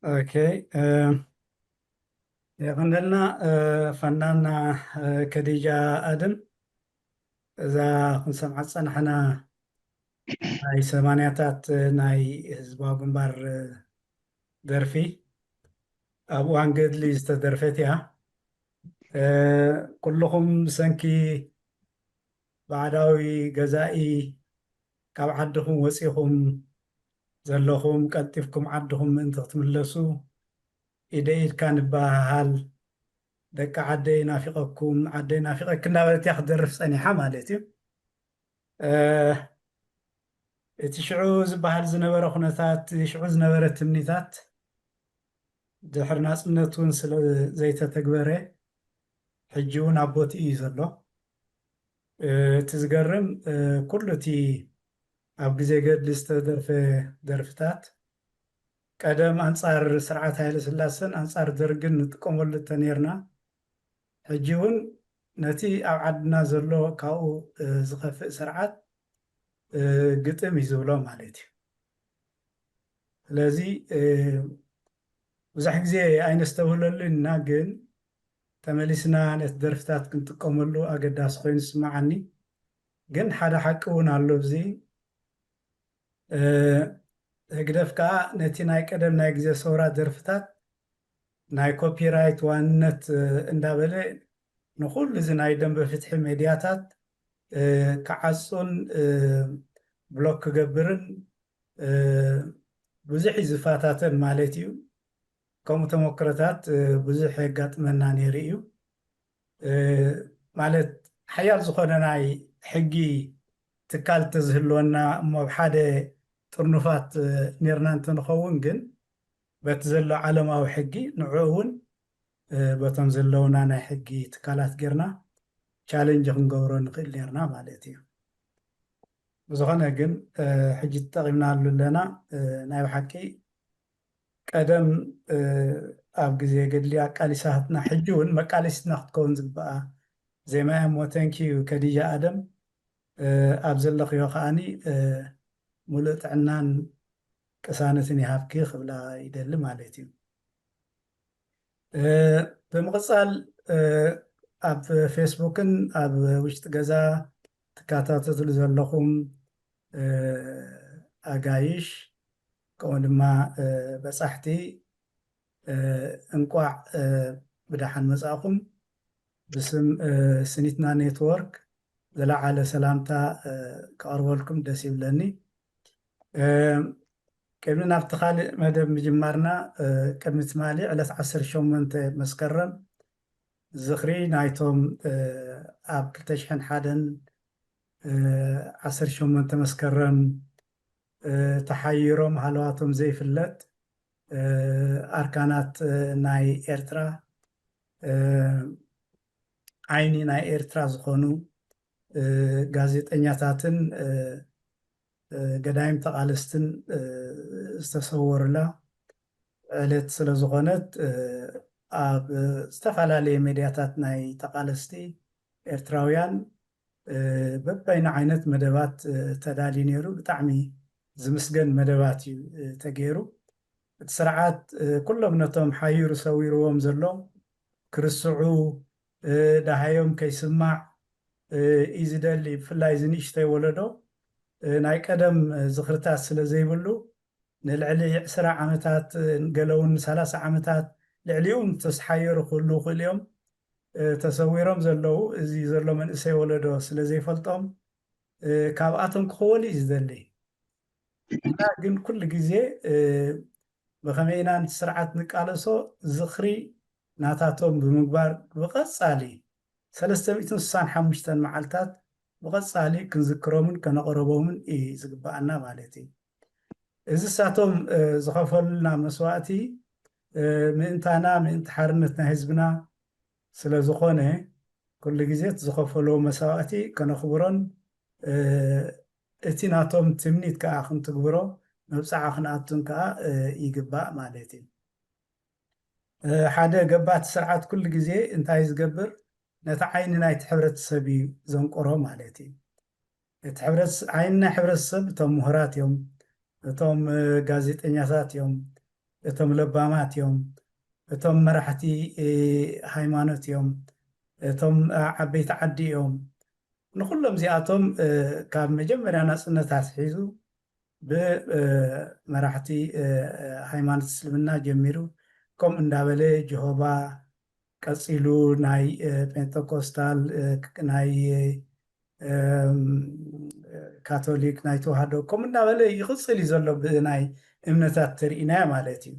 ኦኬ። የቐንደልና። ፈናና ከዲጃ ኣደም፣ እዛ ክንሰምዓ ዝጸናሕና ናይ ሰማንያታት ናይ ህዝባዊ ግንባር ደርፊ፣ ኣብ እዋን ገድሊ ዝተደርፈት እያ። ኩልኹም ብሰንኪ ባዕዳዊ ገዛኢ ካብ ዓድኹም ወጺኹም ዘለኹም፣ ቀልጢፍኩም ዓድኹም ምእንቲ ክትምለሱ ኢደ ኢድካ ንበሃሃል፣ ደቂ ዓደይ ናፊቐኩም፣ ዓደይ ናፊቐኪ እናበለት እያ ክትደርፍ ጸኒሓ ማለት እዩ። እቲ ሽዑ ዝበሃል ዝነበረ ኩነታት፣ ሽዑ ዝነበረ ትምኒታት ድሕሪ ናጽነት እውን ስለ ዘይተተግበረ፣ ሕጂ እውን ኣብ ቦትኡ እዩ ዘሎ። እቲ ዝገርም፣ ኩሉ እቲ ኣብ ግዜ ገድሊ ዝተደርፈ ደርፍታት፣ ቀደም ኣንጻር ስርዓት ሃይለ ስላሰን ኣንጻር ደርግን ንጥቀመሉ እንተኔርና፣ ሕጂ እውን ነቲ ኣብ ዓድና ዘሎ ካብኡ ዝኸፍእ ስርዓት ግጥም እዩ ዝብሎ ማለት እዩ። ስለዚ ብዙሕ ግዜ ኣይነስተብህለሉን ኢና፣ ግን ተመሊስና ነቲ ደርፍታት ክንጥቀመሉ ኣገዳሲ ኮይኑ ዝስምዓኒ። ግን ሓደ ሓቂ እውን ኣሎ ኣብዚ። ህግደፍ ከኣ ነቲ ናይ ቀደም ናይ ግዜ ሰውራ ደርፍታት ናይ ኮፒራይት ዋንነት እንዳበለ ንኹሉ እዚ ናይ ደንበ ፍትሒ ሜድያታት ክዓጹን ብሎክ ክገብርን ብዙሕ እዩ ዝፈታተን ማለት እዩ። ከምኡ ተመክሮታት ብዙሕ የጋጥመና ነይሩ እዩ። ማለት ሓያል ዝኾነ ናይ ሕጊ ትካል ተዝህልወና እሞ ኣብ ሓደ ጥርኑፋት ኔርና እንተንኸውን፣ ግን በቲ ዘሎ ዓለማዊ ሕጊ ንዕኡ እውን በቶም ዘለውና ናይ ሕጊ ትካላት ጌርና ቻሌንጅ ክንገብሮ ንኽእል ኔርና ማለት እዩ። ብዝኾነ ግን ሕጂ ተጠቒምናሉ ኣለና። ናይ ብሓቂ ቀደም ኣብ ግዜ ገድሊ ኣቃሊሳትና፣ ሕጂ እውን መቃሊስትና ክትከውን ዝግባኣ ዜማ እያ እሞ፣ ተንኪዩ ከዲጃ ኣደም፣ ኣብ ዘለኽዮ ከዓኒ ሙሉእ ጥዕናን ቅሳነትን ይሃብኪ ክብላ ይደሊ ማለት እዩ። ብምቕጻል ኣብ ፌስቡክን ኣብ ውሽጢ ገዛ ትከታተሉ ዘለኹም ኣጋይሽ፣ ከምኡ ድማ በጻሕቲ፣ እንቋዕ ብደሓን መጻእኹም። ብስም ስኒትና ኔትወርክ ዝለዓለ ሰላምታ ከቕርበልኩም ደስ ይብለኒ። ቅድሚ ናብቲ ካልእ መደብ ምጅማርና፣ ቅድሚ ትማሊ ዕለት ዓሰርተ ሸሞንተ መስከረም ዝኽሪ ናይቶም ኣብ ክልተ ሽሕን ሓደን ዓሰርተ ሸሞንተ መስከረም ተሓይሮም ሃለዋቶም ዘይፍለጥ ኣርካናት ናይ ኤርትራ፣ ዓይኒ ናይ ኤርትራ ዝኾኑ ጋዜጠኛታትን ገዳይም ተቓለስትን ዝተሰወሩላ ዕለት ስለ ዝኾነት፣ ኣብ ዝተፈላለየ ሜድያታት ናይ ተቓለስቲ ኤርትራውያን በበይኑ ዓይነት መደባት ተዳልዩ ነይሩ። ብጣዕሚ ዝምስገን መደባት እዩ ተገይሩ። እቲ ስርዓት ኩሎም ነቶም ሓይሩ ሰዊርዎም ዘሎ ክርስዑ፣ ደሃዮም ከይስማዕ እዩ ዝደሊ። ብፍላይ እዚ ንእሽተይ ወለዶ ናይ ቀደም ዝኽርታት ስለ ዘይብሉ፣ ንልዕሊ ዕስራ ዓመታት፣ ገለ እውን ሰላሳ ዓመታት፣ ልዕሊኡ እውን ዝተሓየሩ ክህልዉ ይኽእሉ እዮም። ተሰዊሮም ዘለዉ፣ እዚ ዘሎ መንእሰይ ወለዶ ስለ ዘይፈልጦም፣ ካብኣቶም ክኸወሉ እዩ ዝደሊ። እና ግን ኩሉ ግዜ ብኸመይ ኢና ነቲ ስርዓት ንቃለሶ፣ ዝኽሪ ናታቶም ብምግባር ብቐጻሊ ሰለስተ ሚእትን ስሳን ሓሙሽተን መዓልታት ብቐጻሊ ክንዝክሮምን ከነቕርቦምን እዩ ዝግብኣና ማለት እዩ። እዚ እሳቶም ዝኸፈሉልና መስዋእቲ ምእንታና፣ ምእንቲ ሓርነት ናይ ህዝብና ስለ ዝኾነ፣ ኩሉ ግዜ እቲ ዝኸፈልዎ መስዋእቲ ከነኽብሮን እቲ ናቶም ትምኒት ከኣ ክንትግብሮ መብጽዓ ክንኣቱን ከኣ ይግባእ ማለት እዩ። ሓደ ገባቲ ስርዓት ኩሉ ግዜ እንታይ ዝገብር? ነቲ ዓይኒ ናይቲ ሕብረተሰብ እዩ ዘንቆሮ ማለት እዩ። እቲ ሕብረት-፣ ዓይኒ ናይ ሕብረተሰብ እቶም ምሁራት እዮም፣ እቶም ጋዜጠኛታት እዮም፣ እቶም ለባማት እዮም፣ እቶም መራሕቲ ሃይማኖት እዮም፣ እቶም ዓበይቲ ዓዲ እዮም። ንኩሎም እዚኣቶም ካብ መጀመርያ ናፅነት ኣትሒዙ ብመራሕቲ ሃይማኖት እስልምና ጀሚሩ፣ ከምኡ እንዳበለ ጀሆባ፣ ቀፂሉ ናይ ፔንተኮስታል፣ ናይ ካቶሊክ፣ ናይ ተዋህዶ፣ ከምኡ እንዳበለ ይቕፅል እዩ ዘሎ፣ ብናይ እምነታት ተርኢናዮ ማለት እዩ።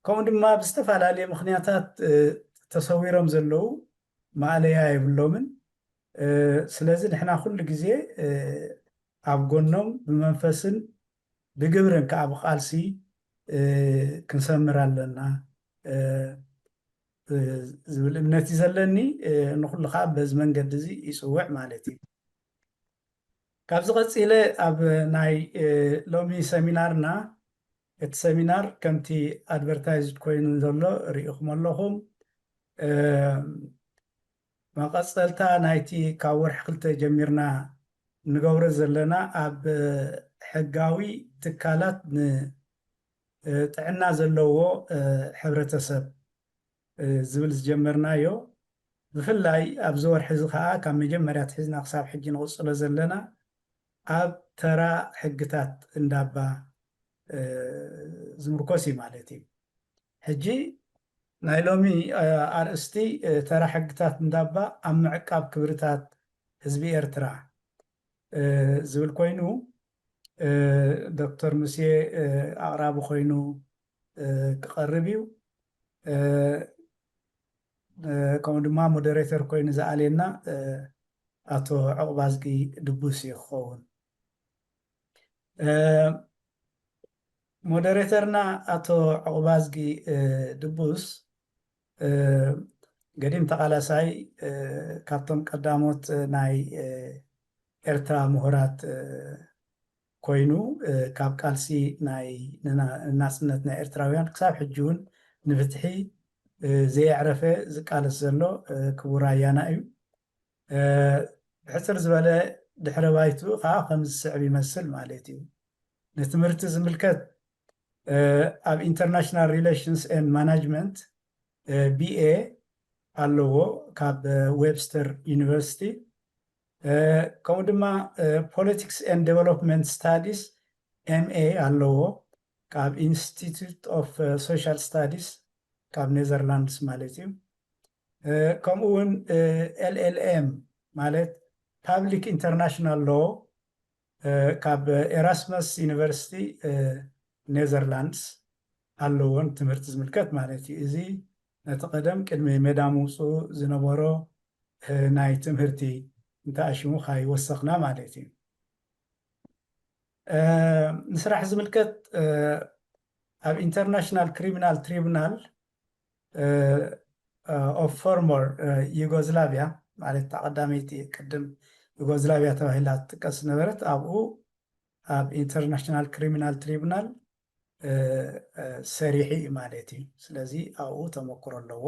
ከምኡ ድማ ብዝተፈላለየ ምክንያታት ተሰዊሮም ዘለዉ ማእለያ የብሎምን። ስለዚ ንሕና ኩሉ ግዜ ኣብ ጎኖም ብመንፈስን ብግብርን ከዓ ብቃልሲ ክንሰምር ኣለና ዝብል እምነት እዩ ዘለኒ። ንኩሉ ከዓ በዚ መንገዲ እዚ ይፅውዕ ማለት እዩ። ካብዚ ቀፂለ ኣብ ናይ ሎሚ ሰሚናርና፣ እቲ ሰሚናር ከምቲ ኣድቨርታይዝድ ኮይኑ ዘሎ ርኢኹም ኣለኹም። መቐፀልታ ናይቲ ካብ ወርሒ ክልተ ጀሚርና ንገብሮ ዘለና ኣብ ሕጋዊ ትካላት ንጥዕና ዘለዎ ሕብረተሰብ ዝብል ዝጀመርናዮ፣ ብፍላይ ኣብዚ ወርሒ እዚ ከዓ ካብ መጀመርያ ኣትሒዝና ክሳብ ሕጂ ንቕፅሎ ዘለና ኣብ ተራ ሕግታት እንዳባ ዝምርኮስ እዩ ማለት እዩ። ሕጂ ናይ ሎሚ ኣርእስቲ ተራ ሕግታት እንዳባ ኣብ ምዕቃብ ክብርታት ህዝቢ ኤርትራ ዝብል ኮይኑ፣ ዶክተር ሙሴ ኣቕራቢ ኮይኑ ክቐርብ እዩ። ከምኡ ድማ ሞደሬተር ኮይኑ ዝኣልየና ኣቶ ዕቑባዝጊ ድቡስ እዩ ክኸውን። ሞደሬተርና ኣቶ ዕቑባዝጊ ድቡስ ገዲም ተቓላሳይ፣ ካብቶም ቀዳሞት ናይ ኤርትራ ምሁራት ኮይኑ፣ ካብ ቃልሲ ናይ ናጽነት ናይ ኤርትራውያን ክሳብ ሕጂ እውን ንፍትሒ ዘየዕረፈ ዝቃለስ ዘሎ ክቡር ኣያና እዩ። ብሕጽር ዝበለ ድሕረ ባይትኡ ከዓ ከም ዝስዕብ ይመስል ማለት እዩ። ንትምህርቲ ዝምልከት ኣብ ኢንተርናሽናል ሪሌሽንስ ኤንድ ማናጅመንት ቢኤ ኣለዎ ካብ ዌብስተር ዩኒቨርሲቲ። ከምኡ ድማ ፖለቲክስ ኤንድ ዴቨሎፕመንት ስታዲስ ኤምኤ ኣለዎ ካብ ኢንስቲትዩት ኦፍ ሶሻል ስታዲስ ካብ ኔዘርላንድስ ማለት እዩ። ከምኡ እውን ኤልኤልኤም ማለት ፓብሊክ ኢንተርናሽናል ሎ ካብ ኤራስመስ ዩኒቨርሲቲ ኔዘርላንድስ ኣለዎን ትምህርቲ ዝምልከት ማለት እዩ። እዚ ነቲ ቀደም ቅድሚ ሜዳ ምውፅኡ ዝነበሮ ናይ ትምህርቲ እንተኣሽሙ ካይወሰኽና ማለት እዩ። ንስራሕ ዝምልከት ኣብ ኢንተርናሽናል ክሪሚናል ትሪቡናል ኦፍ ፎርመር ዩጎዝላቪያ ማለት እታ ቀዳመይቲ ቅድም ዩጎዝላቪያ ተባሂላ ትጥቀስ ዝነበረት ኣብኡ ኣብ ኢንተርናሽናል ክሪሚናል ትሪቡናል ሰሪሑ እዩ ማለት እዩ። ስለዚ ኣብኡ ተመክሮ ኣለዎ።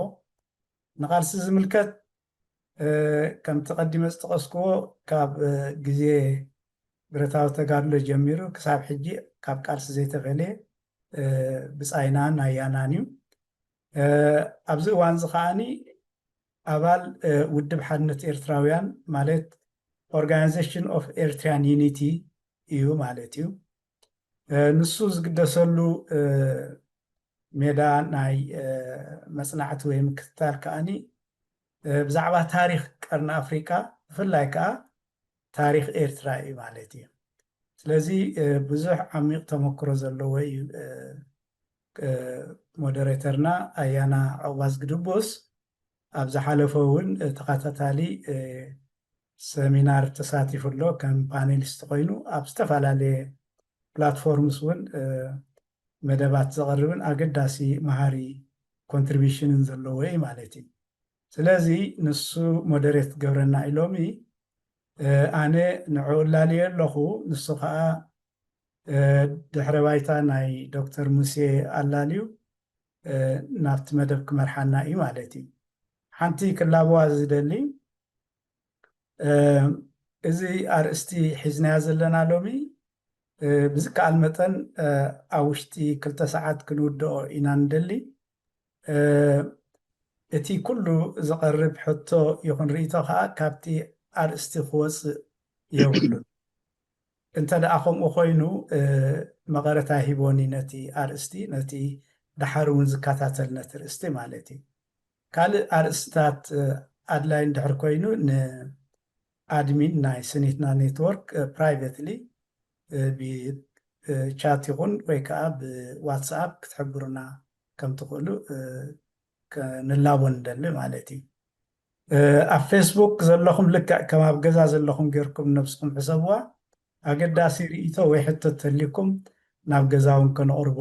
ንቃልሲ ዝምልከት ከምቲ ቀዲመ ዝጠቐስክዎ ካብ ግዜ ብረታዊ ተጋድሎ ጀሚሩ ክሳብ ሕጂ ካብ ቃልሲ ዘይተፈለየ ብጻይናን ኣያናን እዩ። ኣብዚ እዋን እዚ ከዓኒ ኣባል ውድብ ሓድነት ኤርትራውያን ማለት ኦርጋናይዜሽን ኦፍ ኤርትሪያን ዩኒቲ እዩ ማለት እዩ። ንሱ ዝግደሰሉ ሜዳ ናይ መጽናዕቲ ወይ ምክትታል ከዓኒ ብዛዕባ ታሪኽ ቀርኒ ኣፍሪቃ ብፍላይ ከዓ ታሪኽ ኤርትራ እዩ ማለት እዩ። ስለዚ ብዙሕ ዓሚቕ ተመክሮ ዘለዎ እዩ ሞደሬተርና ኣያና ዕቑባዝጊ ድቡስ። ኣብ ዝሓለፈ እውን ተኸታታሊ ሰሚናር ተሳቲፉ ኣሎ ከም ፓኔሊስት ኮይኑ ኣብ ዝተፈላለየ ፕላትፎርምስ እውን መደባት ዘቕርብን ኣገዳሲ መሃሪ ኮንትሪቢሽንን ዘለዎ እዩ ማለት እዩ። ስለዚ ንሱ ሞደሬት ገብረና እዩ ሎሚ። ኣነ ንዕኡ እላልዮ ኣለኹ፣ ንሱ ከዓ ድሕረ ባይታ ናይ ዶክተር ሙሴ ኣላልዩ ናብቲ መደብ ክመርሓና እዩ ማለት እዩ። ሓንቲ ክላበዋ ዝደሊ እዚ ኣርእስቲ ሒዝናያ ዘለና ሎሚ ብዝከኣል መጠን ኣብ ውሽጢ ክልተ ሰዓት ክንውድኦ ኢና ንደሊ። እቲ ኩሉ ዝቐርብ ሕቶ ይኹን ርእይቶ ከዓ ካብቲ ኣርእስቲ ክወፅእ የብሉን። እንተ ደኣ ከምኡ ኮይኑ መቐረታ ሂቦኒ ነቲ ኣርእስቲ፣ ነቲ ደሓር እውን ዝከታተል ነቲ ርእስቲ ማለት እዩ። ካልእ ኣርእስታት ኣድላይ እንድሕር ኮይኑ ንኣድሚን ናይ ስኒትና ኔትወርክ ፕራይቬትሊ ብቻት ይኹን ወይ ከዓ ብዋትስኣፕ ክትሕብሩና ከም ትኽእሉ ክንላቦ ንደሊ ማለት እዩ። ኣብ ፌስቡክ ዘለኹም ልክዕ ከም ኣብ ገዛ ዘለኹም ጌርኩም ነብስኹም ሕሰብዋ። ኣገዳሲ ርእይቶ ወይ ሕቶ ተልዩኩም ናብ ገዛ እውን ከነቕርቦ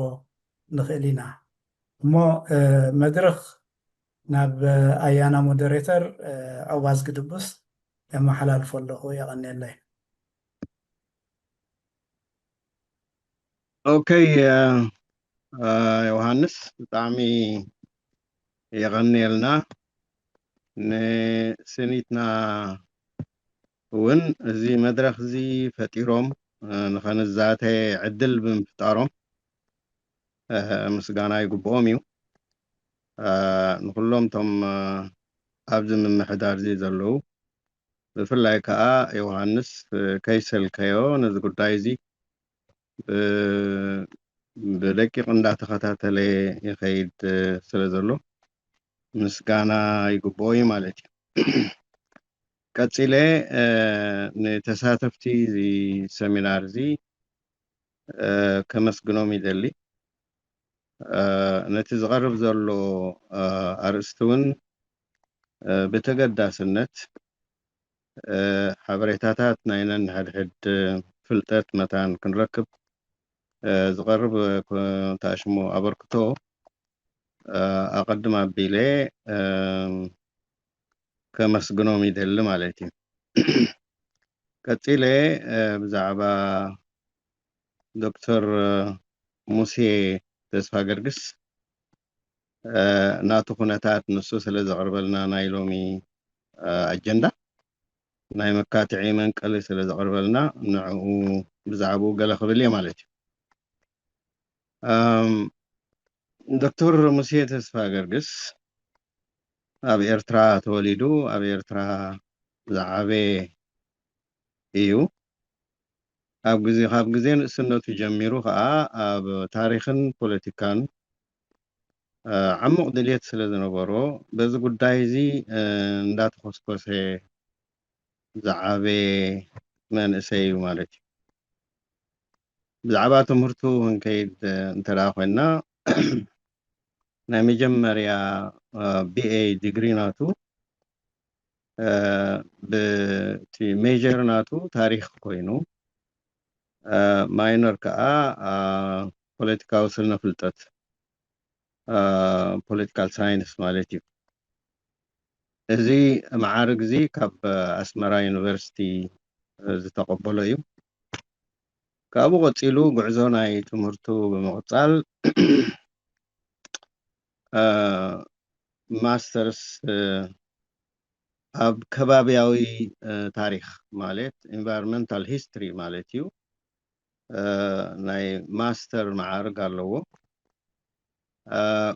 ንኽእል ኢና። እሞ መድረኽ ናብ ኣያና ሞደሬተር ዕዋዝ ግድቡስ የመሓላልፎ ኣለኹ። የቐንየለይ። ኦኬ፣ ዮሃንስ ብጣዕሚ የቐንየልና። ንስኒትና እውን እዚ መድረኽ እዚ ፈጢሮም ንኸንዛተ ዕድል ብምፍጣሮም ምስጋና ይግብኦም እዩ። ንኩሎም እቶም ኣብዚ ምምሕዳር እዚ ዘለዉ፣ ብፍላይ ከዓ ዮሃንስ ከይሰልከዮ ነዚ ጉዳይ እዚ ብደቂቕ እንዳተኸታተለ ይኸይድ ስለ ዘሎ ምስጋና ይግብኦ እዩ ማለት እዩ። ቀፂለ ንተሳተፍቲ እዚ ሰሚናር እዚ ከመስግኖም ይደሊ። ነቲ ዝቐርብ ዘሎ ኣርእስቲ እውን ብተገዳስነት ሓበሬታታት ናይ ነንሕድሕድ ፍልጠት መታን ክንረክብ ዝቐርብ ተኣሽሞ ኣበርክቶ ኣቐድም ኣቢለ ከመስግኖም ይደሊ ማለት እዩ። ቀፂለ ብዛዕባ ዶክተር ሙሴ ተስፋ ገርግስ ናቱ ኩነታት ንሱ ስለ ዘቕርበልና ናይ ሎሚ ኣጀንዳ ናይ መካትዒ መንቀሊ ስለ ዘቕርበልና ንዕኡ ብዛዕባኡ ገለ ክብል እየ ማለት እዩ። ዶክተር ሙሴ ተስፋ ገርግስ ኣብ ኤርትራ ተወሊዱ ኣብ ኤርትራ ዝዓበየ እዩ። ኣብ ግዜ ካብ ግዜ ንእስነቱ ጀሚሩ ከዓ ኣብ ታሪኽን ፖለቲካን ዓሙቕ ድልየት ስለ ዝነበሮ በዚ ጉዳይ እዚ እንዳተኾስኮሰ ዝዓበየ መንእሰይ እዩ ማለት እዩ። ብዛዕባ ትምህርቱ ክንከይድ እንተ ደኣ ኮይንና ናይ መጀመርያ ቢኤ ዲግሪ ናቱ ብቲ ሜጀር ናቱ ታሪኽ ኮይኑ ማይነር ከዓ ፖለቲካዊ ስነ ፍልጠት ፖለቲካል ሳይንስ ማለት እዩ። እዚ መዓርግ እዚ ካብ ኣስመራ ዩኒቨርሲቲ ዝተቐበሎ እዩ። ካብኡ ቀፂሉ ጉዕዞ ናይ ትምህርቱ ብምቕፃል ማስተርስ ኣብ ከባብያዊ ታሪኽ ማለት ኢንቫይሮንመንታል ሂስትሪ ማለት እዩ። ናይ ማስተር መዓርግ ኣለዎ።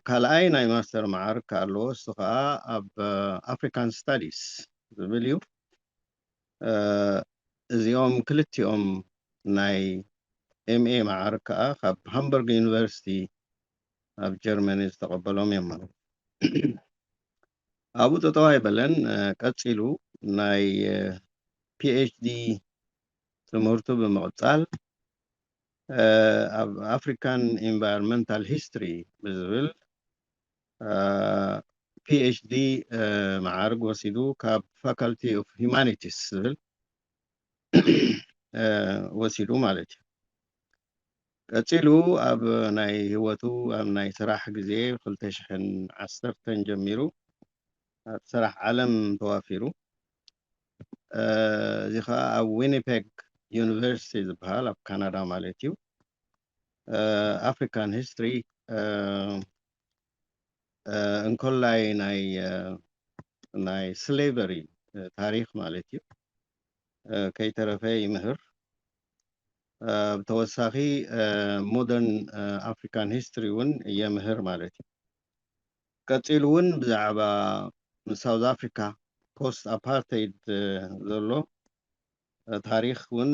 ካልኣይ ናይ ማስተር መዓርግ ከኣ ኣለዎ፣ እሱ ከኣ ኣብ ኣፍሪካን ስታዲስ ዝብል እዩ። እዚኦም ክልቲኦም ናይ ኤምኤ መዓርግ ከኣ ካብ ሃምበርግ ዩኒቨርሲቲ ኣብ ጀርመኒ ዝተቐበሎም እዮም ማለት። ኣብኡ ጠጠው ኣይበለን። ቀፂሉ ናይ ፒኤችዲ ትምህርቱ ብምቕፃል ኣብ ኣፍሪካን ኢንቫይሮንመንታል ሂስትሪ ብዝብል ፒኤችዲ መዓርግ ወሲዱ ካብ ፋካልቲ ኦፍ ሂማኒቲስ ዝብል ወሲዱ ማለት እዩ። ቀፂሉ ኣብ ናይ ህይወቱ ኣብ ናይ ስራሕ ግዜ ክልተ ሽሕን ዓሰርተን ጀሚሩ ኣብ ስራሕ ዓለም ተዋፊሩ። እዚ ከዓ ኣብ ዊኒፔግ ዩኒቨርሲቲ ዝበሃል ኣብ ካናዳ ማለት እዩ ኣፍሪካን ሂስትሪ እንኮላይ ናይ ናይ ስሌቨሪ ታሪክ ማለት እዩ ከይተረፈ ይምህር። ብተወሳኺ modern African history እውን የምህር ማለት እዩ። ቀፂሉ እውን ብዛዕባ ሳውዝ ኣፍሪካ ፖስት ኣፓርተይድ ዘሎ ታሪክ እውን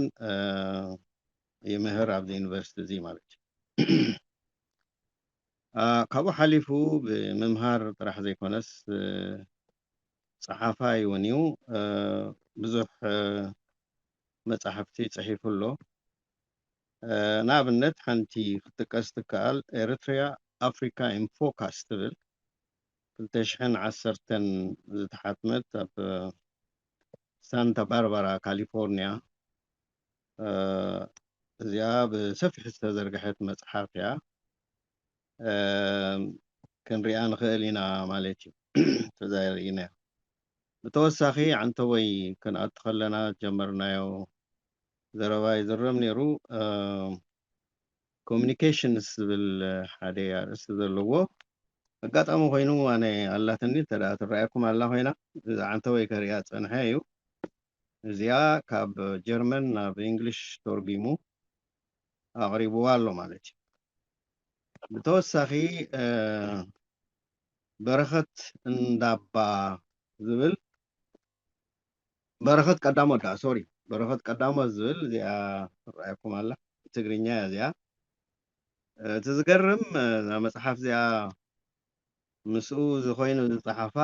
ይምህር ኣብዚ ዩኒቨርሲቲ እዚ ማለት እዩ። ካብኡ ሓሊፉ ብምምሃር ጥራሕ ዘይኮነስ ፀሓፋይ እውን እዩ። ብዙሕ መፃሕፍቲ ፅሒፉ ኣሎ። ንኣብነት ሓንቲ ክትጥቀስ ትከኣል Eritrea Africa in Focus ትብል ክልተ ሽሕን ዓሰርተን ዝተሓትመት ኣብ ሳንታ ባርባራ ካሊፎርኒያ። እዚኣ ብሰፊሑ ዝተዘርግሐት መፅሓፍ እያ። ክንሪኣ ንኽእል ኢና ማለት እዩ። ተዛሪእና ብተወሳኺ ዓንተወይ ክንኣቱ ከለና ጀመርናዮ ዘረባ ይዝረብ ነይሩ። ኮሚኒኬሽንስ ዝብል ሓደ ኣርእስቲ ዘለዎ ኣጋጣሚ ኮይኑ ኣነ ኣላትኒ እንተ ትረኣየኩም ኣላ ኮይና እዛ ዓንተወይ ከሪኣ ፀንሐ እዩ። እዚኣ ካብ ጀርመን ናብ እንግሊሽ ተርጉሙ ኣቕሪብዋ ኣሎ ማለት እዩ። ብተወሳኺ በረኸት እንዳባ ዝብል በረኸት ቀዳሞት ዳ ሶሪ በረኸት ቀዳሞት ዝብል እዚኣ ትረኣየኩም ኣላ ትግርኛ እያ እዚኣ። እቲ ዝገርም እዛ መፅሓፍ እዚኣ ምስኡ ዝኾይኑ ዝፀሓፋ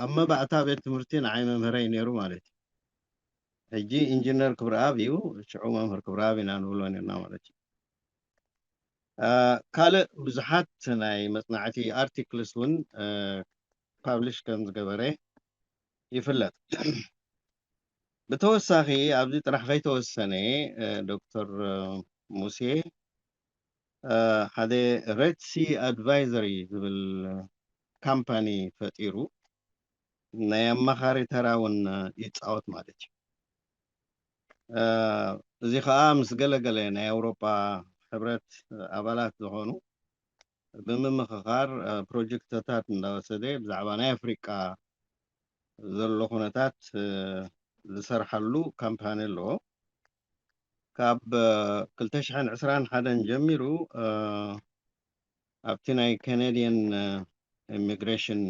ኣብ መባእታ ቤት ትምህርቲ ንዓይ መምህረይ ነይሩ ማለት እዩ። ሕጂ ኢንጂነር ክብረኣብ እዩ፣ ሽዑ መምህር ክብረኣብ ኢና ንብሎ ነርና ማለት እዩ። ካልእ ብዙሓት ናይ መፅናዕቲ ኣርቲክልስ እውን ፓብሊሽ ከም ዝገበረ ይፍለጥ። ብተወሳኺ ኣብዚ ጥራሕ ከይተወሰነ ዶክተር ሙሴ ሓደ ሬድ ሲ ኣድቫይዘሪ ዝብል ካምፓኒ ፈጢሩ ናይ ኣማኻሪ ተራ እውን ይፃወት ማለት እዩ። እዚ ከዓ ምስ ገለገለ ናይ ኣውሮጳ ሕብረት ኣባላት ዝኾኑ ብምምኽኻር ፕሮጀክትታት እንዳወሰደ ብዛዕባ ናይ ኣፍሪቃ ዘሎ ኩነታት ዝሰርሓሉ ካምፓኒ ኣለዎ። ካብ ክልተ ሽሕን ዕስራን ሓደን ጀሚሩ ኣብቲ ናይ ካናዲያን ኢሚግሬሽን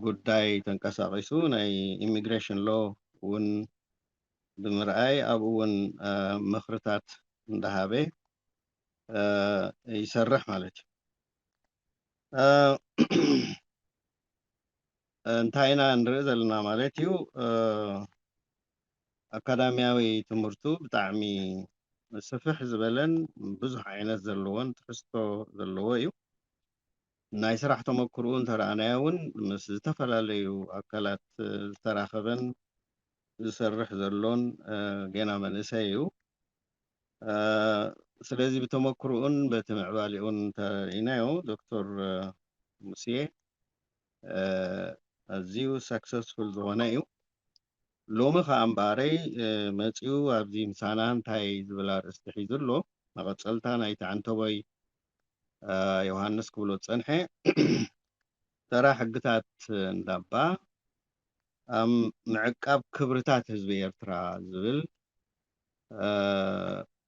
ጉዳይ ተንቀሳቒሱ ናይ ኢሚግሬሽን ሎ እውን ብምርኣይ ኣብኡ እውን ምኽርታት እንዳሃበ ይሰርሕ ማለት እዩ። እንታይ ኢና ንርኢ ዘለና ማለት እዩ። ኣካዳሚያዊ ትምህርቱ ብጣዕሚ ስፍሕ ዝበለን ብዙሕ ዓይነት ዘለዎን ትሕዝቶ ዘለዎ እዩ። ናይ ስራሕ ተመክርኡ እንተረኣናዮ እውን ምስ ዝተፈላለዩ ኣካላት ዝተራኸበን ዝሰርሕ ዘሎን ገና መንእሰይ እዩ። ስለዚ ብተመክርኡን በቲ ምዕባሊኡን እንተርኢናዮ ዶክተር ሙስየ ኣዝዩ ሰክሰስፉል ዝኾነ እዩ። ሎሚ ከዓ እምበኣረይ መፂኡ ኣብዚ ምሳና እንታይ ዝብል ኣርእስቲ ሒዙ ኣሎ። መቐፀልታ ናይቲ ዓንተቦይ ዮሃንስ ክብሎ ዝፀንሐ ተራ ሕግታት እንዳባ ኣብ ምዕቃብ ክብርታት ህዝቢ ኤርትራ ዝብል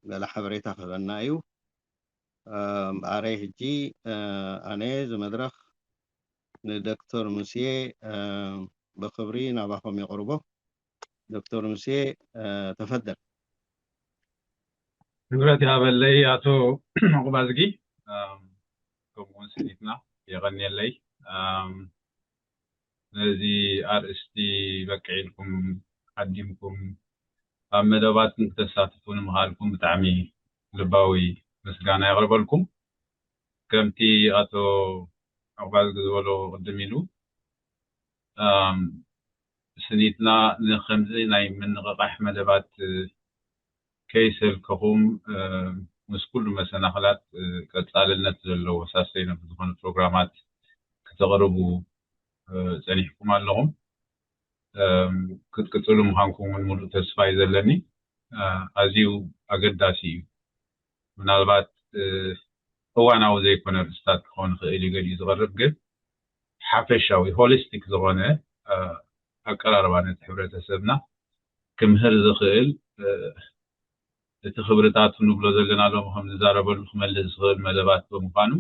ገለ ሓበሬታ ክህበና እዩ። እምበኣረይ ሕጂ ኣነ እዚ መድረኽ ንዶክተር ሙስየ ብኽብሪ ናባኹም የቕርቦ። ዶክተር ሙስየ ተፈደል። ክብረት ይሃበለይ ኣቶ ዕቑባዝጊ፣ ከምኡውን ስኒትና የቐንየለይ። ነዚ ኣርእስቲ በቂዕልኩም ዓዲምኩም ኣብ መደባትን ክተሳትፉ ንምኽኣልኩም ብጣዕሚ ልባዊ ምስጋና የቕርበልኩም። ከምቲ ኣቶ ዕቑባዝጊ ዝበሎ ቅድም ኢሉ ስኒትና ንከምዚ ናይ ምንቕቓሕ መደባት ከይሰልከኹም ምስ ኩሉ መሰናኽላት ቀፃልነት ዘለዎ ሳስተይነብል ዝኾነ ፕሮግራማት ክተቕርቡ ፀኒሕኩም ኣለኹም። ክትቅፅሉ ምዃንኩም እውን ሙሉእ ተስፋ እዩ ዘለኒ። ኣዝዩ ኣገዳሲ እዩ። ምናልባት እዋናዊ ዘይኮነ ርእስታት ክኸውን ይኽእል እዩ ገሊኡ ዝቐርብ፣ ግን ሓፈሻዊ ሆሊስቲክ ዝኾነ ኣቀራርባ ነቲ ሕብረተሰብና ክምህር ዝኽእል እቲ ክብርታት ንብሎ ዘለና ሎም ከም ንዛረበሉ ክመልስ ዝኽእል መደባት ብምዃኑ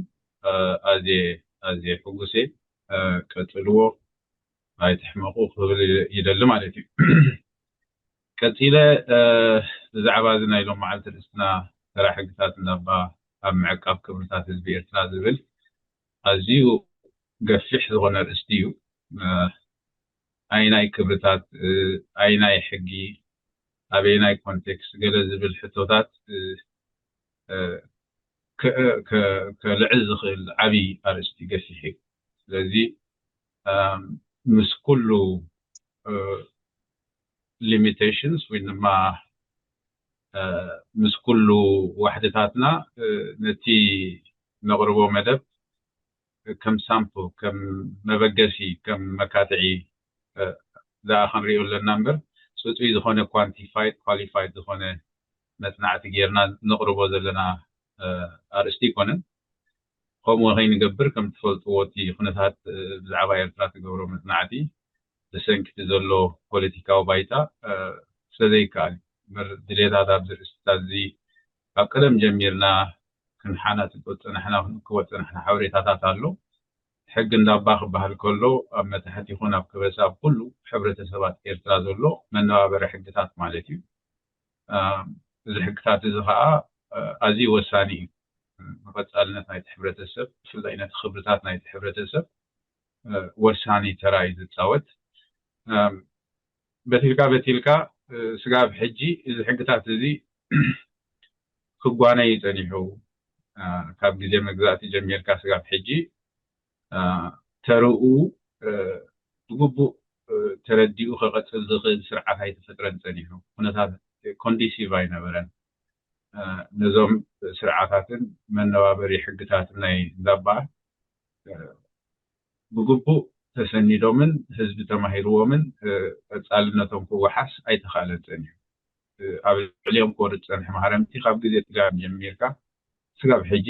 ኣዝየ ኣዝየ ሕጉስ እየ። ቀጽልዎ፣ ኣይትሕመቑ ክብል ይደሊ ማለት እዩ። ቀጺለ ብዛዕባ እዚ ናይ ሎም መዓልቲ ርእስና ተራ ሕግታት እንዳባ ኣብ ምዕቃብ ክብርታት ህዝቢ ኤርትራ ዝብል ኣዝዩ ገፊሕ ዝኾነ ርእስቲ እዩ። ኣይናይ ክብርታት፣ ኣይናይ ሕጊ፣ ኣበየናይ ኮንቴክስት ገለ ዝብል ሕቶታት ከልዕል ዝኽእል ዓብዪ ኣርእስቲ ገፊሕ እዩ። ስለዚ ምስ ኩሉ ሊሚቴሽንስ ወይ ድማ ምስ ኩሉ ዋሕድታትና ነቲ ነቕርቦ መደብ ከም ሳምፕል፣ ከም መበገሲ፣ ከም መካትዒ ደኣ ክንሪኦ ኣለና እምበር፣ ጽጹይ ዝኾነ ኳንቲፋይድ ኳሊፋይድ ዝኾነ መጽናዕቲ ጌርና ነቕርቦ ዘለና ኣርእስቲ ኣይኮነን። ከምኡ ከይንገብር ከም ትፈልጥዎ እቲ ኩነታት ብዛዕባ ኤርትራ ትገብሮ መጽናዕቲ ብሰንኪ እቲ ዘሎ ፖለቲካዊ ባይታ ስለዘይከኣል እዩ። እምበር ድሌታት ኣብዚ ርእስታት እዚ ካብ ቀደም ጀሚርና ክንሓናጽጾ ዝጸናሕና ክንእክቦ ዝጸናሕና ሓበሬታታት ኣሎ። ሕጊ እንዳባ ክበሃል ከሎ ኣብ መታሕት ይኹን ኣብ ከበሳ ኣብ ኩሉ ሕብረተሰባት ኤርትራ ዘሎ መነባበሪ ሕግታት ማለት እዩ። እዚ ሕግታት እዚ ከዓ ኣዝዩ ወሳኒ እዩ። ንቐጻልነት ናይቲ ሕብረተሰብ ብፍላይ ነቲ ክብርታት ናይቲ ሕብረተሰብ ወሳኒ ተራ እዩ ዝጻወት። በቲልካ በቲልካ ስጋብ ሕጂ እዚ ሕግታት እዚ ክጓነ እዩ ጸኒሑ። ካብ ግዜ መግዛእቲ ጀሚርካ ስጋብ ሕጂ ተርኡ ብግቡእ ተረዲኡ ከቐጽል ዝኽእል ስርዓት ኣይተፈጥረን ጸኒሑ። ኩነታት ኮንዲሲቭ ኣይነበረን። ነዞም ስርዓታትን መነባበሪ ሕግታትን ናይ እንዳባ ብግቡእ ተሰኒዶምን ህዝቢ ተማሂርዎምን ቀጻልነቶም ክወሓስ ኣይተኻእለን ጸኒሑ። ኣብ ልዕሊኦም ክወርድ ጸንሐ ማህረምቲ ካብ ግዜ ትግራይ ጀሚርካ ስጋብ ሕጂ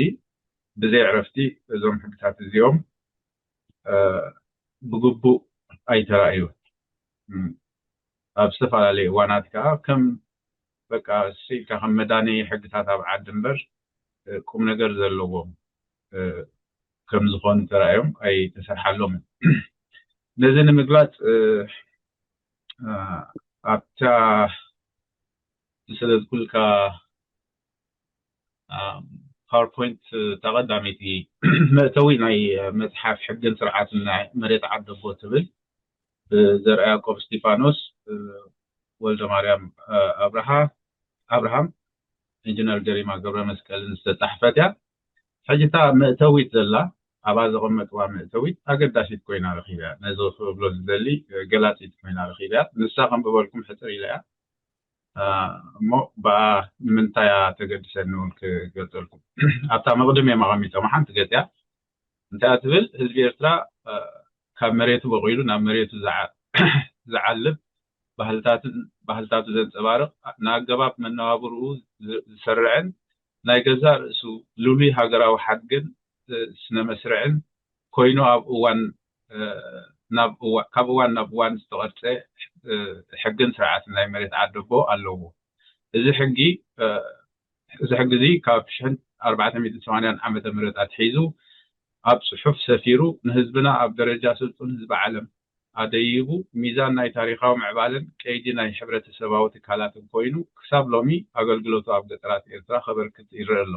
ብዘይ ዕረፍቲ እዞም ሕግታት እዚኦም ብግቡእ ኣይተራእዩን። ኣብ ዝተፈላለዩ እዋናት ከዓ ከም በቃ ስኢልካ ከም መዳነይ ሕግታት ኣብ ዓዲ እምበር ቁም ነገር ዘለዎም ከም ዝኾኑ ተራእዮም ኣይተሰርሓሎምን። ነዚ ንምግላጽ ኣብታ ዝሰደድኩልካ ፓወርፖይንት ተቐዳሚቲ መእተዊ ናይ መጽሓፍ ሕግን ስርዓትን ናይ መሬት ዓደቦ ትብል ብዘርኣ ያዕቆብ እስጢፋኖስ፣ ወልደ ማርያም ኣብርሃ ኣብርሃም፣ ኢንጂነር ገሪማ ገብረ መስቀልን ዝተጻሕፈት እያ። ሕጂ እታ መእተዊት ዘላ ኣብኣ ዘቐመጥዋ መእተዊት ኣገዳሲት ኮይና ረኺበያ። ነዚ ክብሎ ዝደሊ ገላጺት ኮይና ረኺበያ። ንሳ ከንብበልኩም ሕጽር ኢለ እያ እሞ ብኣ ንምንታይ እያ ተገድሰኒ እውን ክገልጸልኩም። ኣብታ መቕድም እዮም ኣቐሚጦም ሓንቲ ገጽ እያ። እንታይ እያ ትብል? ህዝቢ ኤርትራ ካብ መሬቱ በቒሉ ናብ መሬቱ ዝዓልብ ባህልታትን ባህልታቱ ዘንጸባርቕ፣ ንኣገባብ መነባብርኡ ዝሰርዕን ናይ ገዛእ ርእሱ ልሉይ ሃገራዊ ሓድግን ስነ መስርዕን ኮይኑ ኣብ እዋን ናብ እዋ- ካብ እዋን ናብ እዋን ዝተቐርጸ ሕግን ስርዓትን ናይ መሬት ዓደቦ ኣለዎ። እዚ ሕጊ እዚ ሕጊ እዚ ካብ ሽሕን ኣርባዕተ ሚእትን ሰማንያን ዓመተ ምህረት ኣትሒዙ ኣብ ጽሑፍ ሰፊሩ ንህዝብና ኣብ ደረጃ ስልጡን ህዝቢ ዓለም ኣደይቡ ሚዛን ናይ ታሪኻዊ ምዕባለን ቀይዲ ናይ ሕብረተሰባዊ ትካላትን ኮይኑ ክሳብ ሎሚ ኣገልግሎቱ ኣብ ገጠራት ኤርትራ ከበርክት ይረአ ኣሎ።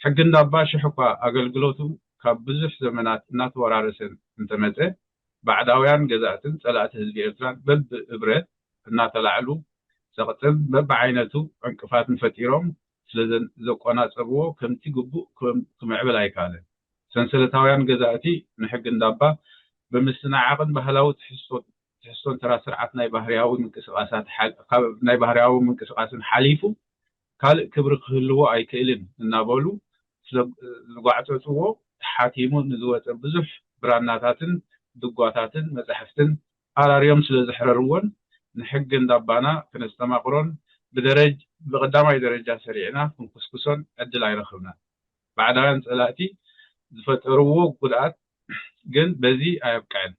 ሕጊ እንዳባ ሽሕ እኳ ኣገልግሎቱ ካብ ብዙሕ ዘመናት እናተወራረሰ እንተመጸ ባዕዳውያን ገዛእትን ጸላእቲ ህዝቢ ኤርትራን በብእብረ እናተላዕሉ ጸቕጥን በብዓይነቱ ዕንቅፋትን ፈጢሮም ስለ ዘቆናጸብዎ ከምቲ ግቡእ ክምዕብል ኣይከኣለን። ሰንሰለታውያን ገዛእቲ ንሕጊ እንዳባ ብምስንዓቕን ባህላዊ ትሕዝቶን ተራ ስርዓት ናይ ባህርያዊ ምንቅስቃሳት ናይ ባህርያዊ ምንቅስቃስን ሓሊፉ ካልእ ክብሪ ክህልዎ ኣይክእልን እናበሉ ስለ ዝጓዕጸጽዎ ተሓቲሙ ንዝወጸ ብዙሕ ብራናታትን ድጓታትን መጻሕፍትን ኣራርዮም ስለ ዘሕረርዎን ንሕጊ እንዳባና ክነስተማቕሮን ብደረጅ ብቐዳማይ ደረጃ ሰሪዕና ክንኩስኩሶን ዕድል ኣይረኽብናን። ባዕዳውያን ጸላእቲ ዝፈጠርዎ ጉድኣት ግን በዚ ኣየብቅዐን።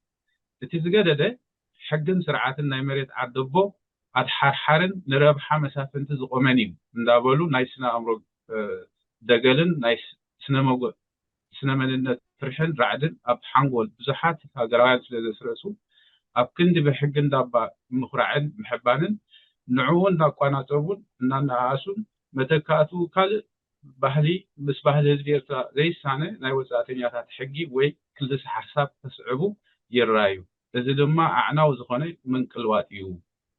እቲ ዝገደደ ሕግን ስርዓትን ናይ መሬት ዓደቦ ኣድሓርሓርን ንረብሓ መሳፍንቲ ዝቖመን እዩ እንዳበሉ ናይ ስነ ኣእምሮ ደገልን ናይ ስነ መንነት ፍርሕን ራዕድን ኣብ ሓንጎል ብዙሓት ሃገራውያን ስለ ዘስረጹ፣ ኣብ ክንዲ ብሕጊ እንዳባ ምኹራዕን ምሕባንን ንዕኡ እንዳቋናጸቡን እናነኣኣሱን መተካእትኡ ካልእ ባህሊ ምስ ባህሊ ህዝቢ ኤርትራ ዘይሳነ ናይ ወጻእተኛታት ሕጊ ወይ ክልሰ ሓሳብ ከስዕቡ ይረኣዩ። እዚ ድማ ኣዕናዊ ዝኾነ ምንቅልዋጥ እዩ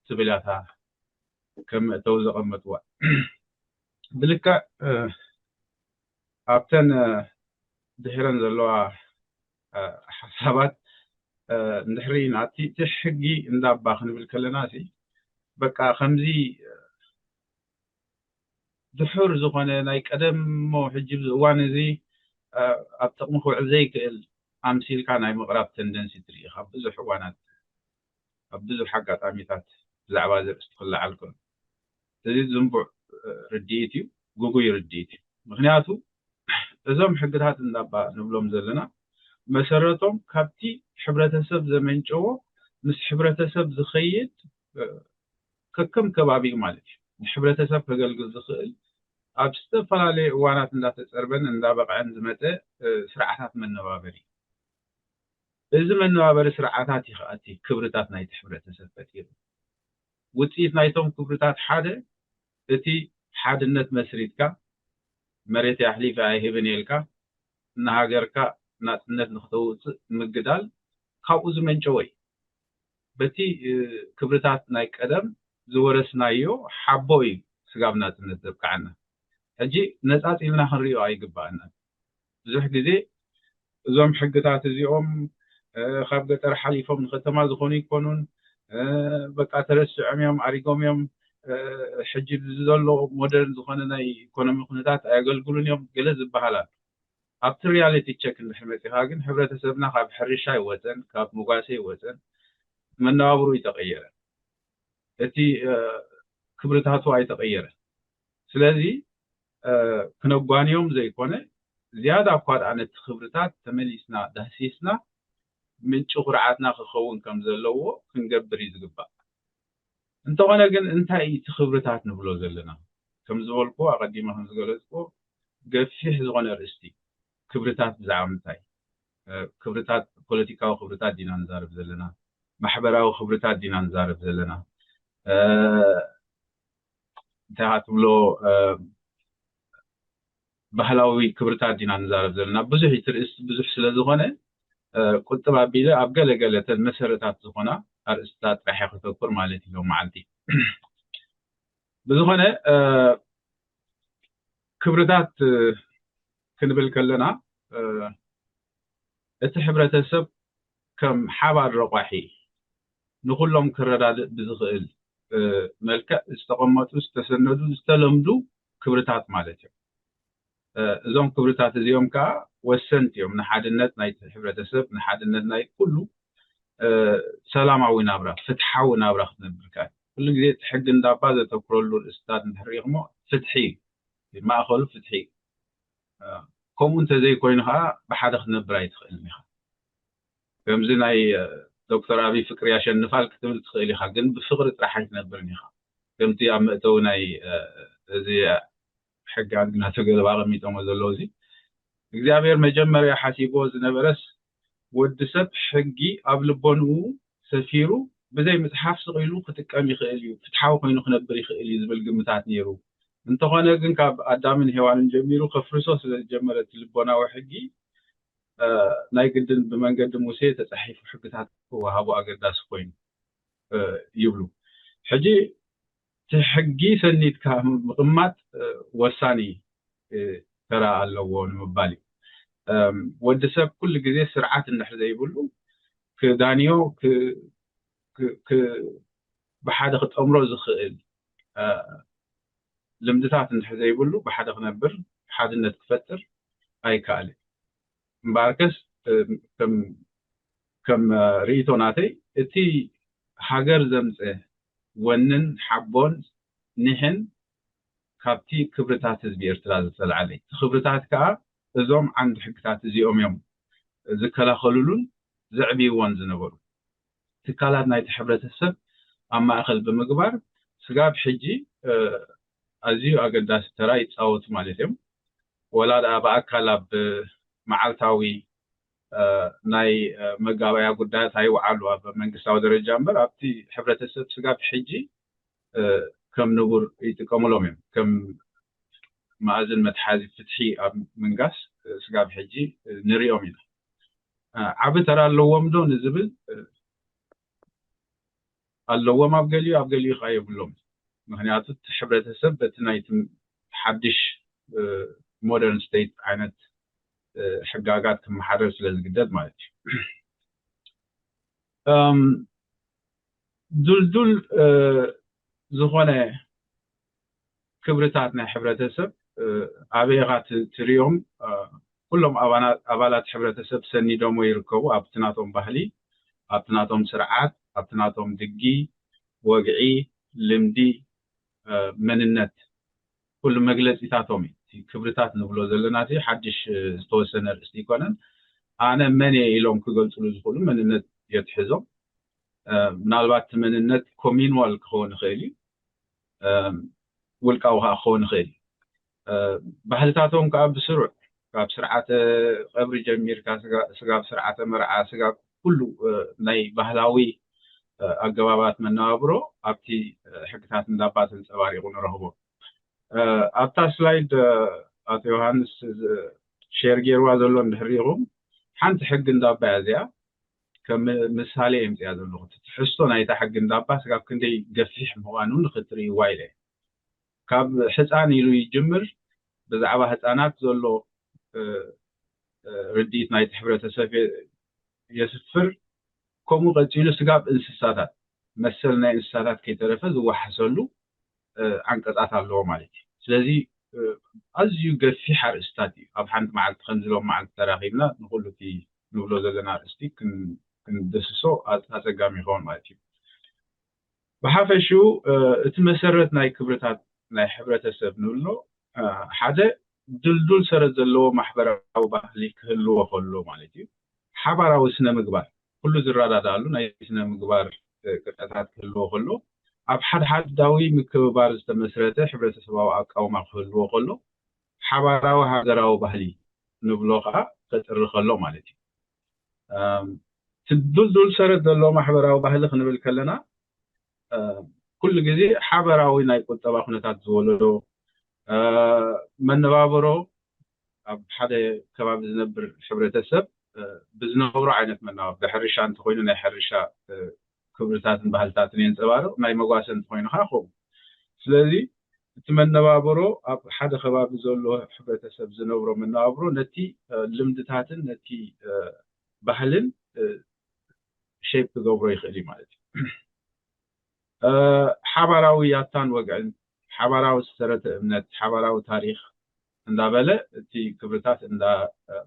ትብል እያ እታ ከም መእተዊ ዘቐመጥዋ። ብልክዕ ኣብተን ድሒረን ዘለዋ ሓሳባት እንድሕሪ ናቲ እቲ ሕጊ እንዳባ ክንብል ከለና ሲ በቃ ከምዚ ድሑር ዝኾነ ናይ ቀደም እሞ ሕጂ ኣብዚ እዋን እዚ ኣብ ጥቕሚ ክውዕል ዘይክእል ኣምሲልካ ናይ ምቕራብ ተንደንሲ ትርኢ ካብ ብዙሕ እዋናት ኣብ ብዙሕ ኣጋጣሚታት ብዛዕባ ዘርእስቲ ክለዓል ከሎ እዚ ዝንቡዕ ርድኢት እዩ፣ ግጉይ ርድኢት እዩ። ምክንያቱ እዞም ሕግታት እንዳባ ንብሎም ዘለና መሰረቶም ካብቲ ሕብረተሰብ ዘመንጨዎ ምስ ሕብረተሰብ ዝኸይድ ከከም ከባቢኡ ማለት እዩ ንሕብረተሰብ ከገልግል ዝኽእል ኣብ ዝተፈላለየ እዋናት እንዳተፀርበን እንዳበቕዐን ዝመፀ ስርዓታት መነባበሪ እዩ። እዚ መነባበሪ ስርዓታት እዩ ከኣቲ ክብርታት ናይቲ ሕብረተሰብ ፈጢሩ። ውፅኢት ናይቶም ክብርታት ሓደ እቲ ሓድነት መስሪትካ መሬት ኣሕሊፈ ኣይህብን ኢልካ ንሃገርካ ናፅነት ንክተውፅእ ምግዳል ካብኡ ዝመንጨወ እዩ። በቲ ክብርታት ናይ ቀደም ዝወረስናዮ ሓቦ እዩ ስጋብ ናፅነት ዘብቅዓና። ሕጂ ነፃፅ ኢልና ክንሪኦ ኣይግባኣናን። ብዙሕ ግዜ እዞም ሕግታት እዚኦም ካብ ገጠር ሓሊፎም ንከተማ ዝኾኑ ይኮኑን፣ በቃ ተረሲዖም እዮም፣ ኣሪጎም እዮም፣ ሕጂ ዘሎ ሞደርን ዝኾነ ናይ ኢኮኖሚ ኩነታት ኣየገልግሉን እዮም ገለ ዝበሃል ኣሎ። ኣብቲ ሪያሊቲ ቸክ እንድሕር መፂኻ ግን ሕብረተሰብና ካብ ሕርሻ ይወፀን ካብ መጓሰ ይወፀን መነባብሩ ይተቀየረ እቲ ክብርታቱ ኣይተቀየረን። ስለዚ ክነጓንዮም ዘይኮነ ዝያዳ እኳ ደኣ ነቲ ክብርታት ተመሊስና ዳህሲስና ምንጪ ኩርዓትና ክኸውን ከም ዘለዎ ክንገብር እዩ ዝግባእ። እንተኾነ ግን እንታይ እዩ እቲ ክብርታት ንብሎ ዘለና? ከም ዝበልኩ ኣቐዲመ ከም ዝገለጽኩ ገፊሕ ዝኾነ ኣርእስቲ ክብርታት ብዛዕባ ምንታይ ክብርታት ፖለቲካዊ ክብርታት ዲና ንዛረብ ዘለና ማሕበራዊ ክብርታት ዲና ንዛረብ ዘለና እንታይ ትብሎ ባህላዊ ክብርታት ዲና ንዛረብ ዘለና ብዙሕ ትርእስ ብዙሕ ስለ ዝኾነ ቁጥብ ኣቢለ ኣብ ገለ ገለ ተን መሰረታት ዝኾና ኣርእስታት ጥራሕ ከተኩር ማለት እዩ መዓልቲ ብዝኾነ ክብርታት ክንብል ከለና እቲ ሕብረተሰብ ከም ሓባር ረቋሒ ንኩሎም ክረዳድእ ብዝኽእል መልክዕ ዝተቐመጡ ዝተሰነዱ ዝተለምዱ ክብርታት ማለት እዮም። እዞም ክብርታት እዚኦም ከዓ ወሰንቲ እዮም ንሓድነት ናይ ሕብረተሰብ ንሓድነት ናይ ኩሉ ሰላማዊ ናብራ ፍትሓዊ ናብራ ክትነብር ከኣል ኩሉ ግዜ እቲ ሕጊ እንዳባ ዘተኩረሉ ርእስታት እንድሕር ኢኹሞ ፍትሒ እዩ ማእኸሉ ፍትሒ እዩ ከምኡ እንተዘይኮይኑ ከዓ ብሓደ ክትነብር ኣይትኽእልን ኢኻ ከምዚ ናይ ዶክተር ኣብይ ፍቅሪ ያሸንፋል ክትብል ትኽእል ኢኻ ግን ብፍቅሪ ጥራሕ ኣይትነብርን ኢኻ ከምቲ ኣብ መእተዊ ናይ እዚ ሕጊ ኣድግና ተገለባ ኣቐሚጦሞ ዘለዉ እዚ እግዚኣብሔር መጀመርያ ሓሲብዎ ዝነበረስ ወዲ ሰብ ሕጊ ኣብ ልቦንኡ ሰፊሩ ብዘይ ምፅሓፍ ስቕ ኢሉ ክጥቀም ይኽእል እዩ፣ ፍትሓዊ ኮይኑ ክነብር ይኽእል እዩ ዝብል ግምታት ነይሩ። እንተኾነ ግን ካብ ኣዳምን ሄዋንን ጀሚሩ ከፍርሶ ስለ ዝጀመረ እቲ ልቦናዊ ሕጊ ናይ ግድን ብመንገዲ ሙሴ ተፃሒፉ ሕግታት ክወሃቦ ኣገዳሲ ኮይኑ ይብሉ። ሕጂ እቲ ሕጊ ሰኒድካ ምቕማጥ ወሳኒ ተራ ኣለዎ ንምባል እዩ። ወዲ ሰብ ኩሉ ግዜ ስርዓት እንድሕር ዘይብሉ ክዳንዮ ብሓደ ክጠምሮ ዝኽእል ልምድታት እንድሕር ዘይብሉ ብሓደ ክነብር ሓድነት ክፈጥር ኣይከኣልን። እምበኣርከስ ከም ርእይቶ ናተይ እቲ ሃገር ዘምፀ ወንን ሓቦን ኒሕን ካብቲ ክብርታት ህዝቢ ኤርትራ ዝተለዓለ እቲ ክብርታት ከዓ እዞም ዓንዲ ሕግታት እዚኦም እዮም ዝከላኸሉሉን ዘዕብይዎን ዝነበሩ ትካላት ናይቲ ሕብረተሰብ ኣብ ማእኸል ብምግባር ስጋብ ሕጂ ኣዝዩ ኣገዳሲ ተራ ይፃወቱ ማለት እዮም። ወላ ደኣ ብኣካል ኣብ መዓልታዊ ናይ መጋበያ ጉዳያት ኣይወዓሉ ኣብ መንግስታዊ ደረጃ እምበር ኣብቲ ሕብረተሰብ ስጋብ ሕጂ ከም ንቡር ይጥቀሙሎም እዮም። ከም መኣዝን መትሓዚ ፍትሒ ኣብ ምንጋስ ስጋብ ሕጂ ንሪኦም ኢና። ዓቢ ተራ ኣለዎም ዶ ንዝብል ኣለዎም ኣብ ገሊኡ ኣብ ገሊኡ ከዓ የብሎም። ምክንያቱ እቲ ሕብረተሰብ በቲ ናይቲ ሓድሽ ሞደርን ስቴት ዓይነት ሕጋጋት ክመሓደር ስለ ዝግደድ ማለት እዩ። ድልዱል ዝኾነ ክብርታት ናይ ሕብረተሰብ ኣበይ ኢኻ ትሪኦም? ኩሎም ኣባላት ሕብረተሰብ ሰኒዶሞ ይርከቡ ኣብቲ ናቶም ባህሊ፣ ኣብቲ ናቶም ስርዓት፣ ኣብቲ ናቶም ድጊ፣ ወግዒ፣ ልምዲ፣ መንነት ኩሉ መግለፂታቶም እዩ። ክብርታት ንብሎ ዘለና ሓድሽ ዝተወሰነ ርእስቲ ይኮነን። ኣነ መን እየ ኢሎም ክገልፅሉ ዝኽእሉ መንነት የትሕዞም። ምናልባት እቲ መንነት ኮሚንዋል ክኸውን ይኽእል እዩ፣ ውልቃዊ ከዓ ክኸውን ይኽእል እዩ። ባህልታቶም ከዓ ብስሩዕ ካብ ስርዓተ ቀብሪ ጀሚርካ ስጋብ ስርዓተ መርዓ ስጋብ ኩሉ ናይ ባህላዊ ኣገባባት መነባብሮ ኣብቲ ሕግታት እንዳባ ተንፀባሪቑ ንረኽቦ። ኣብታ ስላይድ ኣቶ ዮሃንስ ሼር ገይርዋ ዘሎ እንድሕር ሪኢኹም ሓንቲ ሕጊ እንዳባ እያ እዚኣ ከም ምሳሌ የምፅያ ዘለኹ። ትሕዝቶ ናይታ ሕጊ እንዳባ ስጋብ ክንደይ ገፊሕ ምዃኑ ንክትርእይዋ ኢለ። ካብ ሕፃን ኢሉ ይጅምር። ብዛዕባ ህፃናት ዘሎ ርድኢት ናይቲ ሕብረተሰብ የስፍር። ከምኡ ቀፂሉ ስጋብ እንስሳታት መሰል ናይ እንስሳታት ከይተረፈ ዝወሓሰሉ ዓንቀፃት ኣለዎ ማለት እዩ። ስለዚ ኣዝዩ ገፊሕ ኣርእስታት እዩ። ኣብ ሓንቲ መዓልቲ ከምዚ ሎም መዓልቲ ተራኺብና ንኩሉ እቲ ንብሎ ዘለና ኣርእስቲ ክንደስሶ ኣፀጋሚ ይኸውን ማለት እዩ። ብሓፈሽኡ እቲ መሰረት ናይ ክብርታት ናይ ሕብረተሰብ ንብሎ ሓደ ድልዱል ሰረት ዘለዎ ማሕበራዊ ባህሊ ክህልዎ ከሎ ማለት እዩ። ሓባራዊ ስነ ምግባር ኩሉ ዝረዳዳኣሉ ናይ ስነ ምግባር ቅርፅታት ክህልዎ ከሎ ኣብ ሓድሓዳዊ ምክብባር ዝተመስረተ ሕብረተሰባዊ ኣቃውማ ክህልዎ ከሎ ሓባራዊ ሃገራዊ ባህሊ ንብሎ ከዓ ከጥሪ ከሎ ማለት እዩ። ድልዱል ሰረት ዘለዎ ማሕበራዊ ባህሊ ክንብል ከለና ኩሉ ግዜ ሓበራዊ ናይ ቁጠባ ኩነታት ዝወለዶ መነባብሮ ኣብ ሓደ ከባቢ ዝነብር ሕብረተሰብ ብዝነብሮ ዓይነት መነባብሮ ብሕርሻ እንተኮይኑ ናይ ሕርሻ ክብርታትን ባህልታትን የንፀባርቕ፣ ናይ መጓሰ እንተኮይኑ ከዓ ከምኡ። ስለዚ እቲ መነባብሮ ኣብ ሓደ ከባቢ ዘሎ ሕብረተሰብ ዝነብሮ መነባብሮ ነቲ ልምድታትን ነቲ ባህልን ሼፕ ክገብሮ ይኽእል እዩ ማለት እዩ። ሓባራዊ ያታን ወግዕን፣ ሓባራዊ ዝተረተ እምነት፣ ሓባራዊ ታሪክ እንዳበለ እቲ ክብርታት እንዳ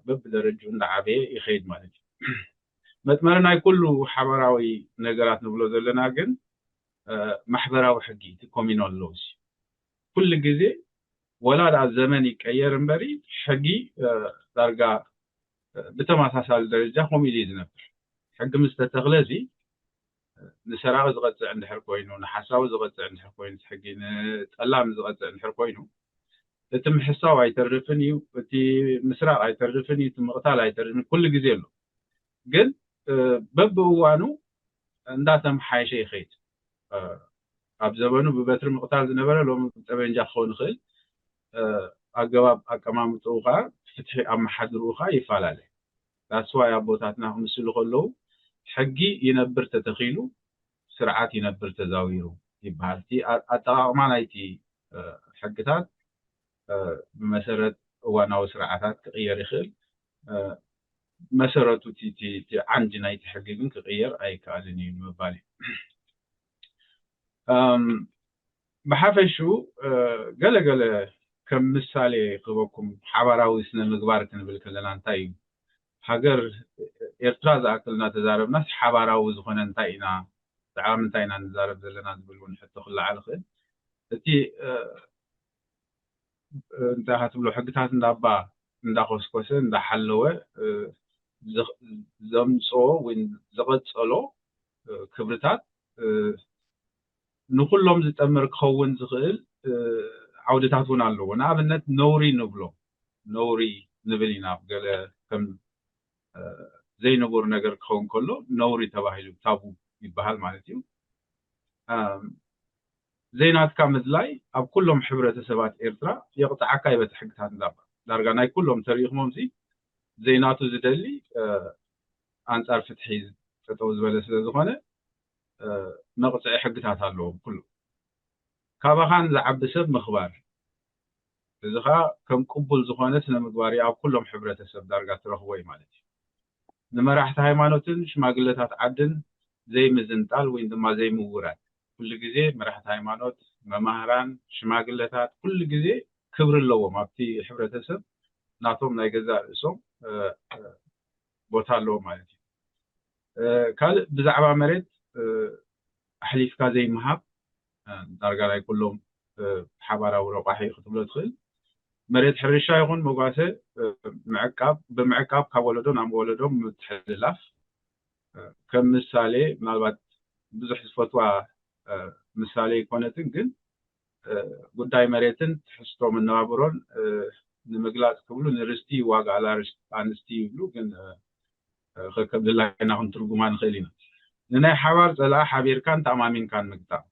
በብደረጅኡ እንዳዓበየ ይኸይድ ማለት እዩ። መጥመሪ ናይ ኩሉ ሓባራዊ ነገራት ንብሎ ዘለና ግን ማሕበራዊ ሕጊ እቲ ኮሚናል ሎውስ ኩሉ ግዜ ወላ ደኣ ዘመን ይቀየር እምበሪ ሕጊ ዳርጋ ብተመሳሳሊ ደረጃ ከምኡ ኢሉ እዩ ዝነብር። ሕጊ ምስ ተተኽለ እዚ ንሰራቒ ዝቐፅዕ እንድሕር ኮይኑ፣ ንሓሳዊ ዝቐፅዕ እንድሕር ኮይኑ፣ እቲ ሕጊ ንጠላሚ ዝቐፅዕ እንድሕር ኮይኑ፣ እቲ ምሕሳው ኣይተርፍን እዩ፣ እቲ ምስራቕ ኣይተርፍን እዩ፣ እቲ ምቕታል ኣይተርፍን ኩሉ ግዜ ኣሎ። ግን በብእዋኑ እንዳተምሓየሸ ይኸይድ። ኣብ ዘበኑ ብበትሪ ምቕታል ዝነበረ ሎሚ ብጠበንጃ ክኸውን ይኽእል። ኣገባብ ኣቀማምጥኡ ከዓ ፍትሒ ኣመሓድርኡ ከዓ ይፈላለ። ዳስዋይ ኣቦታትና ክምስሉ ከለዉ ሕጊ ይነብር ተተኺሉ ስርዓት ይነብር ተዛዊሩ ይበሃል። እቲ ኣጠቃቕማ ናይቲ ሕግታት ብመሰረት እዋናዊ ስርዓታት ክቕየር ይኽእል። መሰረቱ እቲ ዓንዲ ናይቲ ሕጊ ግን ክቕየር ኣይከኣልን እዩ ንምባል እዩ። ብሓፈሽኡ ገለገለ ከም ምሳሌ ክህበኩም ሓባራዊ ስነ ምግባር ክንብል ከለና እንታይ እዩ? ሃገር ኤርትራ ዝኣክል እናተዛረብናስ ሓባራዊ ዝኾነ እንታይ ኢና ብዛዕባ ምንታይ ኢና ንዛረብ ዘለና ዝብል እውን ሕቶ ክለዓል ይኽእል። እቲ እንታይ ኢኻ ትብሎ ሕግታት እንዳባ እንዳኮስኮሰ እንዳሓለወ ዘምፅኦ ወይ ዘቐፀሎ ክብርታት ንኹሎም ዝጠምር ክኸውን ዝኽእል ዓውድታት እውን ኣለዎ። ንኣብነት ነውሪ ንብሎ፣ ነውሪ ንብል ኢና። ገለ ከም ዘይንቡር ነገር ክኸውን ከሎ ነውሪ ተባሂሉ፣ ታቡ ይበሃል ማለት እዩ። ዘይናትካ ምድላይ ኣብ ኩሎም ሕብረተሰባት ኤርትራ የቕፅዓካ እዩ በቲ ሕግታት እንዳባ። ዳርጋ ናይ ኩሎም ተሪኢኹሞም ሲ ዘይናቱ ዝደሊ ኣንፃር ፍትሒ ጠጠው ዝበለ ስለ ዝኾነ መቕፅዒ ሕግታት ኣለዎም ኩሉ። ካባኻን ዝዓቢ ሰብ ምኽባር፣ እዚ ኸዓ ከም ቅቡል ዝኾነ ስነ ምግባር ኣብ ኩሎም ሕብረተሰብ ዳርጋ ትረኽቦ እዩ ማለት እዩ። ንመራሕቲ ሃይማኖትን ሽማግለታት ዓድን ዘይምዝንጣል ወይ ድማ ዘይምውራድ። ኩሉ ግዜ መራሕቲ ሃይማኖት፣ መማህራን፣ ሽማግለታት ኩሉ ግዜ ክብሪ ኣለዎም። ኣብቲ ሕብረተሰብ ናቶም ናይ ገዛእ ርእሶም ቦታ ኣለዎም ማለት እዩ። ካልእ ብዛዕባ መሬት ኣሕሊፍካ ዘይምሃብ ዳርጋ ናይ ኩሎም ሓባራዊ ረቋሒ ክትብሎ ትኽእል። መሬት ሕርሻ ይኹን መጓሰ ምዕቃብ፣ ብምዕቃብ ካብ ወለዶ ናብ ወለዶ ምትሕልላፍ። ከም ምሳሌ ምናልባት ብዙሕ ዝፈትዋ ምሳሌ ኣይኮነትን፣ ግን ጉዳይ መሬትን ትሕዝቶ መነባብሮን ንምግላፅ ክብሉ ንርስቲ ዋጋ ኣላ ኣንስቲ ይብሉ፣ ግን ከከም ድላይና ክንትርጉማ ንኽእል ኢና። ንናይ ሓባር ፀላኢ ሓቢርካን ተኣማሚንካን ምግጣም።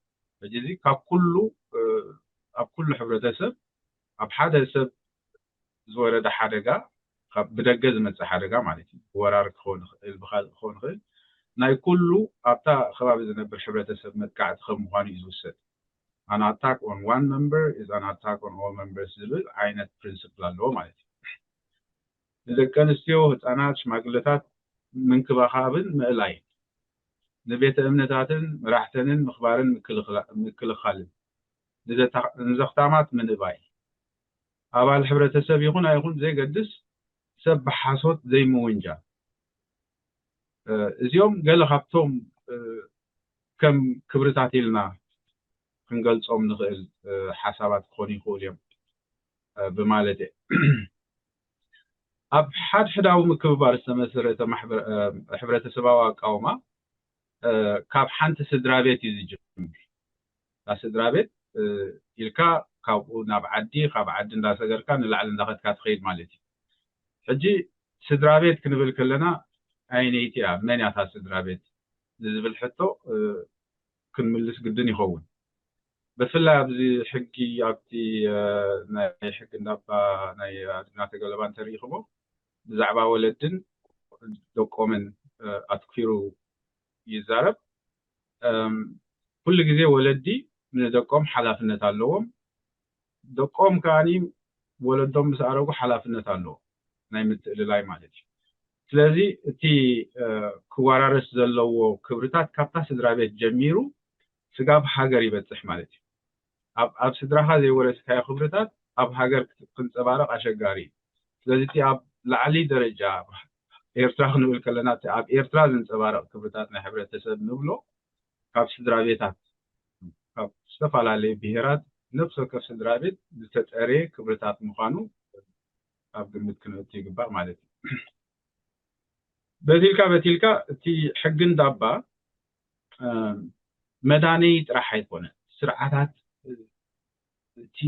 ሕጂ እዚ ካብ ኩሉ ኣብ ኩሉ ሕብረተሰብ ኣብ ሓደ ሰብ ዝወረደ ሓደጋ፣ ካብ ብደገ ዝመፅእ ሓደጋ ማለት እዩ። ወራር ክኸውን ይኽእል፣ ብካልእ ክኸውን ይኽእል፣ ናይ ኩሉ ኣብታ ከባቢ ዝነብር ሕብረተሰብ መጥቃዕቲ ከም ምዃኑ እዩ ዝውሰድ። An attack on one member is an attack on all members ዝብል ዓይነት ፕሪንስፕል ኣለዎ ማለት እዩ። ንደቂ ኣንስትዮ፣ ህፃናት፣ ሽማግለታት ምንክባኻብን ምእላይ፣ ንቤተ እምነታትን መራሕተንን ምኽባርን ምክልኻልን፣ ንዘኽታማት ምንባይ፣ ኣባል ሕብረተሰብ ይኹን ኣይኹን ዘይገድስ ሰብ ብሓሶት ዘይምውንጃል። እዚኦም ገለ ካብቶም ከም ክብርታት ኢልና ክንገልጾም ንኽእል ሓሳባት ክኾኑ ይኽእሉ እዮም ብማለት እየ። ኣብ ሓድሕዳዊ ምክብባር ዝተመስረተ ሕብረተሰባዊ ኣቃውማ ካብ ሓንቲ ስድራ ቤት እዩ ዝጅምር። እታ ስድራ ቤት ኢልካ ካብኡ ናብ ዓዲ፣ ካብ ዓዲ እንዳሰገርካ ንላዕሊ እንዳኸድካ ትኸይድ ማለት እዩ። ሕጂ ስድራ ቤት ክንብል ከለና ኣየነይቲ እያ፣ መን እያ እታ ስድራ ቤት ንዝብል ሕቶ ክንምልስ ግድን ይኸውን። ብፍላይ ኣብዚ ሕጊ፣ ኣብቲ ናይ ሕጊ እንዳባ ናይ ኣድና ተገለባ እንተሪኢኹሞ ብዛዕባ ወለድን ደቆምን ኣትኪሩ ይዛረብ። ኩሉ ግዜ ወለዲ ንደቆም ሓላፍነት ኣለዎም። ደቆም ከዓኒ ወለዶም ምስ ኣረጉ ሓላፍነት ኣለዎም፣ ናይ ምትእልላይ ማለት እዩ። ስለዚ እቲ ክወራረስ ዘለዎ ክብርታት ካብታ ስድራ ቤት ጀሚሩ ስጋብ ሃገር ይበፅሕ ማለት እዩ። ኣብ ስድራኻ ዘይወረስካዮ ክብርታት ኣብ ሃገር ክንፀባረቕ ኣሸጋሪ እዩ። ስለዚ እቲ ኣብ ላዕሊ ደረጃ ኤርትራ ክንብል ከለና እቲ ኣብ ኤርትራ ዝንፀባረቕ ክብርታት ናይ ሕብረተሰብ ንብሎ ካብ ስድራ ቤታት፣ ካብ ዝተፈላለዩ ብሄራት ነፍሲ ወከፍ ስድራ ቤት ዝተጠረየ ክብርታት ምዃኑ ኣብ ግምት ክነእቱ ይግባእ ማለት እዩ። በቲልካ በቲልካ እቲ ሕጊ እንዳባ መዳነይ ጥራሕ ኣይኮነ፣ ስርዓታት እቲ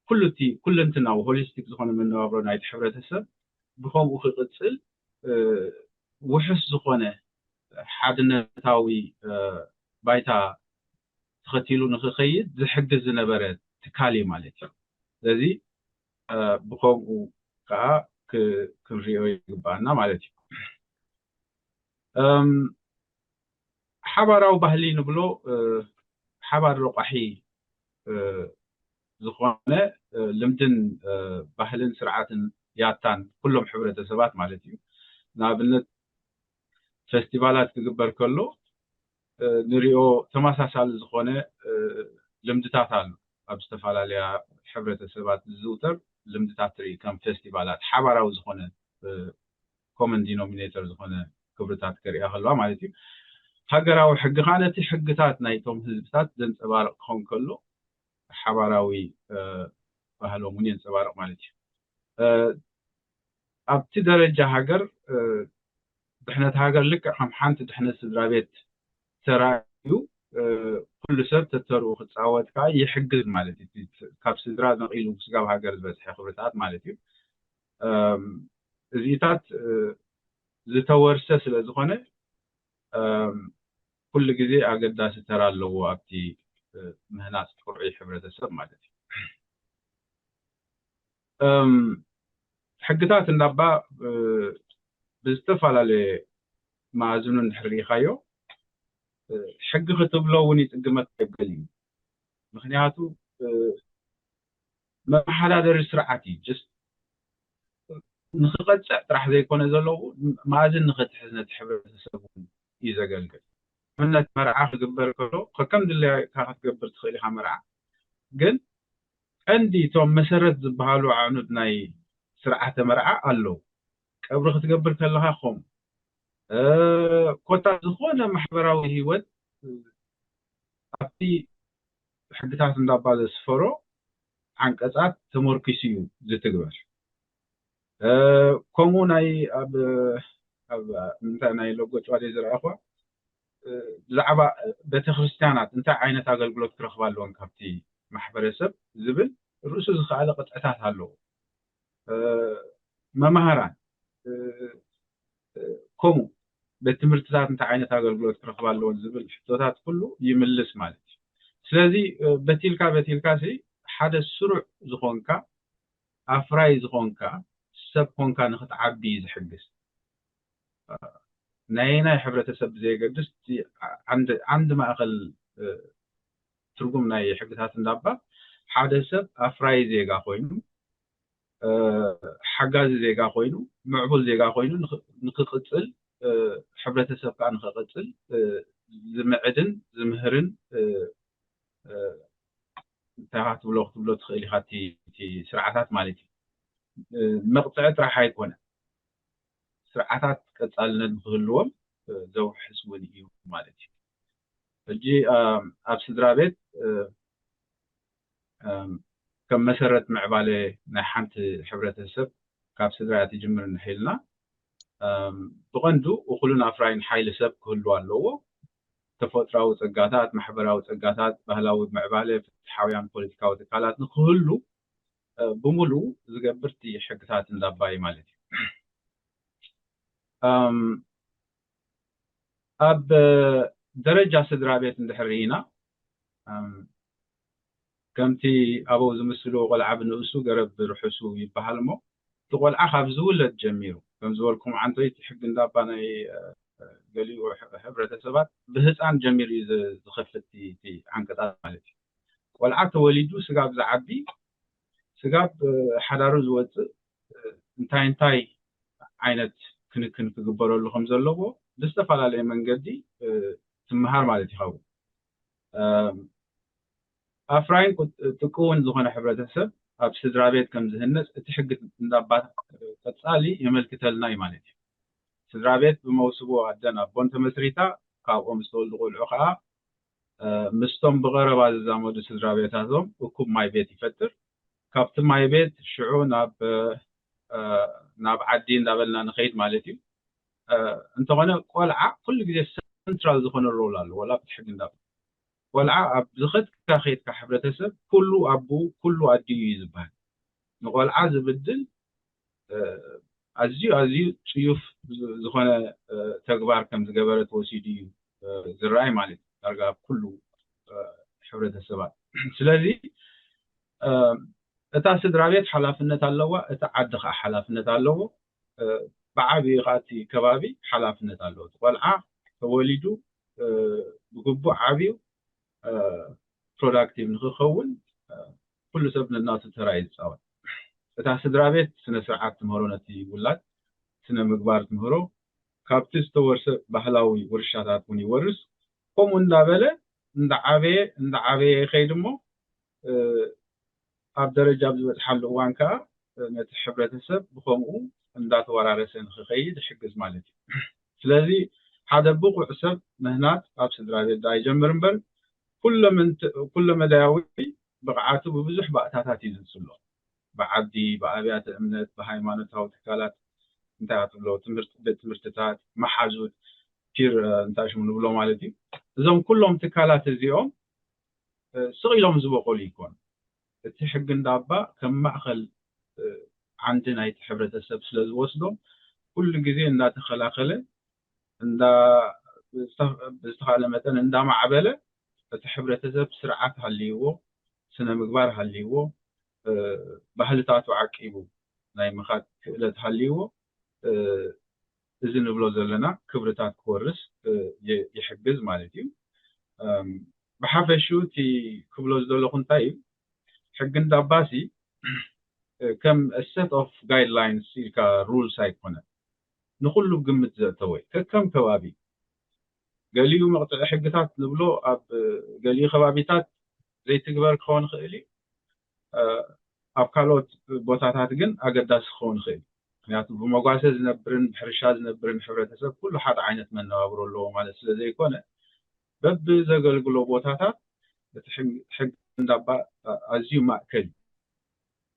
ኩሉ እቲ ኩለንትናዊ ሆሊስቲክ ዝኾነ መነባብሮ ናይቲ ሕብረተሰብ ብኸምኡ ክቕፅል ውሑስ ዝኾነ ሓድነታዊ ባይታ ተኸቲሉ ንክኸይድ ዝሕግዝ ዝነበረ ትካል እዩ ማለት እዩ። ስለዚ ብኸምኡ ከዓ ክንሪኦ ይግባኣና ማለት እዩ። ሓባራዊ ባህሊ ንብሎ ሓባር ረቋሒ ዝኾነ ልምድን ባህልን ስርዓትን ያታን ኩሎም ሕብረተሰባት ማለት እዩ። ንኣብነት ፌስቲቫላት ክግበር ከሎ ንሪኦ ተመሳሳሊ ዝኾነ ልምድታት ኣሎ። ኣብ ዝተፈላለያ ሕብረተሰባት ዝዝውተር ልምድታት ትርኢ፣ ከም ፌስቲቫላት ሓባራዊ ዝኾነ ኮመን ዲኖሚኔተር ዝኾነ ክብርታት ከርእያ ከለዋ ማለት እዩ። ሃገራዊ ሕጊ ከዓ ነቲ ሕግታት ናይቶም ህዝብታት ዘንፀባርቕ ክኸውን ከሎ ሓባራዊ ባህሎም እውን የንፀባርቕ ማለት እዩ። ኣብቲ ደረጃ ሃገር ድሕነት ሃገር ልክዕ ከም ሓንቲ ድሕነት ስድራ ቤት ተራእዩ ኩሉ ሰብ ተተርኡ ክፃወት ከዓ ይሕግዝ ማለት እዩ። ካብ ስድራ ነቒሉ ስጋብ ሃገር ዝበፅሐ ክብርታት ማለት እዩ። እዚታት ዝተወርሰ ስለ ዝኾነ ኩሉ ግዜ ኣገዳሲ ተራ ኣለዎ ኣብቲ ምህናፅ ጥዑይ ሕብረተሰብ ማለት እዩ። ሕግታት እንዳባ ብዝተፈላለየ መኣዝኑ እንድሕር ርኢኻዮ ሕጊ ክትብሎ እውን ይፅግመካ ይብል እዩ። ምክንያቱ መመሓዳደሪ ስርዓት እዩ። ንክቐፅዕ ጥራሕ ዘይኮነ ዘለዎ መኣዝን ንክትሕዝ ነቲ ሕብረተሰብ እውን እዩ ዘገልግል። ኣብነት መርዓ ክግበር ከሎ ከከም ድልየካ ክትገብር ትኽእል ኢኻ መርዓ። ግን ቀንዲ እቶም መሰረት ዝበሃሉ ኣዕኑድ ናይ ስርዓተ መርዓ ኣለዉ። ቀብሪ ክትገብር ከለኻ ከምኡ ኮታ ዝኾነ ማሕበራዊ ህይወት ኣብቲ ሕግታት እንዳባ ዘስፈሮ ዓንቀፃት ተመርኪሱ እዩ ዝትግበር። ከምኡ ናይ ኣብ እንታይ ናይ ሎጎ ጨዋታ ዝረኣኹዋ ብዛዕባ ቤተክርስትያናት እንታይ ዓይነት ኣገልግሎት ክረኽባ ኣለዎን ካብቲ ማሕበረሰብ ዝብል ርእሱ ዝኸኣለ ቅጥዕታት ኣለዎ። መማህራን ከምኡ ቤት ትምህርትታት እንታይ ዓይነት ኣገልግሎት ክረኽባ ኣለዎን ዝብል ሕቶታት ኩሉ ይምልስ ማለት እዩ። ስለዚ በቲልካ በቲልካ ሲ ሓደ ስሩዕ ዝኾንካ ኣፍራይ ዝኾንካ ሰብ ኮንካ ንክትዓቢ እዩ ዝሕግዝ። ናይ ናይ ሕብረተሰብ ብዘየገድስ ዓንዲ ማእኸል ትርጉም ናይ ሕግታት እንዳባ ሓደ ሰብ ኣፍራይ ዜጋ ኮይኑ ሓጋዚ ዜጋ ኮይኑ ምዕቡል ዜጋ ኮይኑ ንክቅፅል ሕብረተሰብ ከዓ ንክቅፅል ዝምዕድን ዝምህርን እንታይ ክትብሎ ክትብሎ ትኽእል ኢኻ እቲ ስርዓታት ማለት እዩ። መቕፅዒ ጥራሕ ኣይኮነ ስርዓታት ቀፃልነት ንክህልዎም ዘውሕስ እውን እዩ ማለት እዩ። ሕጂ ኣብ ስድራ ቤት ከም መሰረት ምዕባለ ናይ ሓንቲ ሕብረተሰብ ካብ ስድራ እያ ትጅምር እንሒልና ብቐንዱ እኹልን ኣፍራይን ሓይሊ ሰብ ክህሉ ኣለዎ። ተፈጥራዊ ፀጋታት፣ ማሕበራዊ ፀጋታት፣ ባህላዊ ምዕባለ፣ ፍትሓውያን ፖለቲካዊ ትካላት ንክህሉ ብምሉኡ ዝገብር እቲ ሕግታት እንዳባይ ማለት እዩ። ኣብ ደረጃ ስድራ ቤት እንድሕር ርኢና ከምቲ ኣበው ዝምስልዎ ቆልዓ ብንእሱ ገረብ ብርሑሱ ይበሃል እሞ እቲ ቆልዓ ካብ ዝውለድ ጀሚሩ ከም ዝበልኩም ዓንተይቲ ሕጊ እንዳባ ናይ ገሊኡ ሕብረተሰባት ብህፃን ጀሚሩ እዩ ዝኸፍት እቲ ዓንቀፃት ማለት እዩ። ቆልዓ ተወሊዱ ስጋብ ዝዓቢ ስጋብ ሓዳሩ ዝወፅእ እንታይ እንታይ ዓይነት ክንክን ክግበረሉ ከም ዘለዎ ብዝተፈላለየ መንገዲ ትምሃር ማለት ይኸውን። ኣፍራይን ጥቅውን ዝኾነ ሕብረተሰብ ኣብ ስድራ ቤት ከም ዝህነፅ እቲ ሕጊ እንዳባ ቀፃሊ የመልክተልና እዩ ማለት እዩ። ስድራ ቤት ብመውስቦ ኣደን ኣቦን ተመስሪታ ካብኦም ዝተወልዱ ቆልዑ ከዓ ምስቶም ብቐረባ ዝዛመዱ ስድራ ቤታቶም እኩብ ማይ ቤት ይፈጥር። ካብቲ ማይ ቤት ሽዑ ናብ ናብ ዓዲ እንዳበልና ንኸይድ ማለት እዩ። እንተኾነ ቆልዓ ኩሉ ግዜ ሰንትራል ዝኾነ ሮል ኣለዎ። ወላ ብትሕጊ እንዳ ቆልዓ ኣብ ዝኸድካ ከይድካ ሕብረተሰብ ኩሉ ኣቡ ኩሉ ኣዲኡ እዩ ዝበሃል። ንቆልዓ ዝብድል ኣዝዩ ኣዝዩ ፅዩፍ ዝኾነ ተግባር ከም ዝገበረ ተወሲዱ እዩ ዝረኣይ ማለት እዩ። ዳርጋ ኣብ ኩሉ ሕብረተሰባት ስለዚ እታ ስድራ ቤት ሓላፍነት ኣለዋ፣ እቲ ዓዲ ከዓ ሓላፍነት ኣለዎ። ብዓብዩ ከዓ እቲ ከባቢ ሓላፍነት ኣለዎ። እቲ ቆልዓ ተወሊዱ ብግቡእ ዓብዩ ፕሮዳክቲቭ ንክኸውን ኩሉ ሰብ ነናቱ ተራ እዩ ዝፃወት። እታ ስድራ ቤት ስነ ስርዓት ትምህሮ ነቲ ውላድ ስነ ምግባር ትምህሮ ካብቲ ዝተወርሰ ባህላዊ ውርሻታት እውን ይወርስ። ከምኡ እንዳበለ እንዳዓበየ እንዳዓበየ ይኸይድ እሞ ኣብ ደረጃ ኣብ ዝበፅሓሉ እዋን ከዓ ነቲ ሕብረተሰብ ብከምኡ እንዳተወራረሰ ንክኸይድ ይሕግዝ ማለት እዩ። ስለዚ ሓደ ብቑዕ ሰብ ምህናፅ ኣብ ስድራ ቤት ደኣ ይጀምር እምበር ኩለመዳያዊ ብቕዓቱ ብብዙሕ ባእታታት እዩ ዝፅሎ። ብዓዲ፣ ብኣብያተ እምነት፣ ብሃይማኖታዊ ትካላት እንታይ ትብሎ ቤት ትምህርትታት፣ መሓዙት፣ ፒር እንታይ ሽሙ ንብሎ ማለት እዩ። እዞም ኩሎም ትካላት እዚኦም ስቕ ኢሎም ዝበቆሉ ይኮኑ። እቲ ሕጊ እንዳባ ከም ማእኸል ዓንዲ ናይቲ ሕብረተሰብ ስለ ዝወስዶ፣ ኩሉ ግዜ እንዳተኸላኸለ፣ እንዳ ብዝተኻለ መጠን እንዳማዕበለ፣ እቲ ሕብረተሰብ ስርዓት ሃልይዎ፣ ስነ ምግባር ሃልይዎ፣ ባህልታቱ ዓቂቡ ናይ ምኻድ ክእለት ሃልይዎ፣ እዚ ንብሎ ዘለና ክብርታት ክወርስ ይሕግዝ ማለት እዩ። ብሓፈሽኡ እቲ ክብሎ ዝደለኹ እንታይ እዩ፣ ሕጊ እንዳባሲ ከም set of guidelines ኢልካ rules ኣይኮነን፣ ንኹሉ ግምት ዘእተወ ከከም ከባቢ። ገሊኡ መቕፅዒ ሕግታት ንብሎ ኣብ ገሊኡ ከባቢታት ዘይትግበር ክኸውን ይኽእል እዩ። ኣብ ካልኦት ቦታታት ግን ኣገዳሲ ክኸውን ይኽእል እዩ። ምክንያቱ ብመጓሰ ዝነብርን ብሕርሻ ዝነብርን ሕብረተሰብ ኩሉ ሓደ ዓይነት መነባብሮ ኣለዎ ማለት ስለ ዘይኮነ፣ በብዘገልግሎ ቦታታት እቲ ሕጊ እንዳባ ኣዝዩ ማእከል እዩ።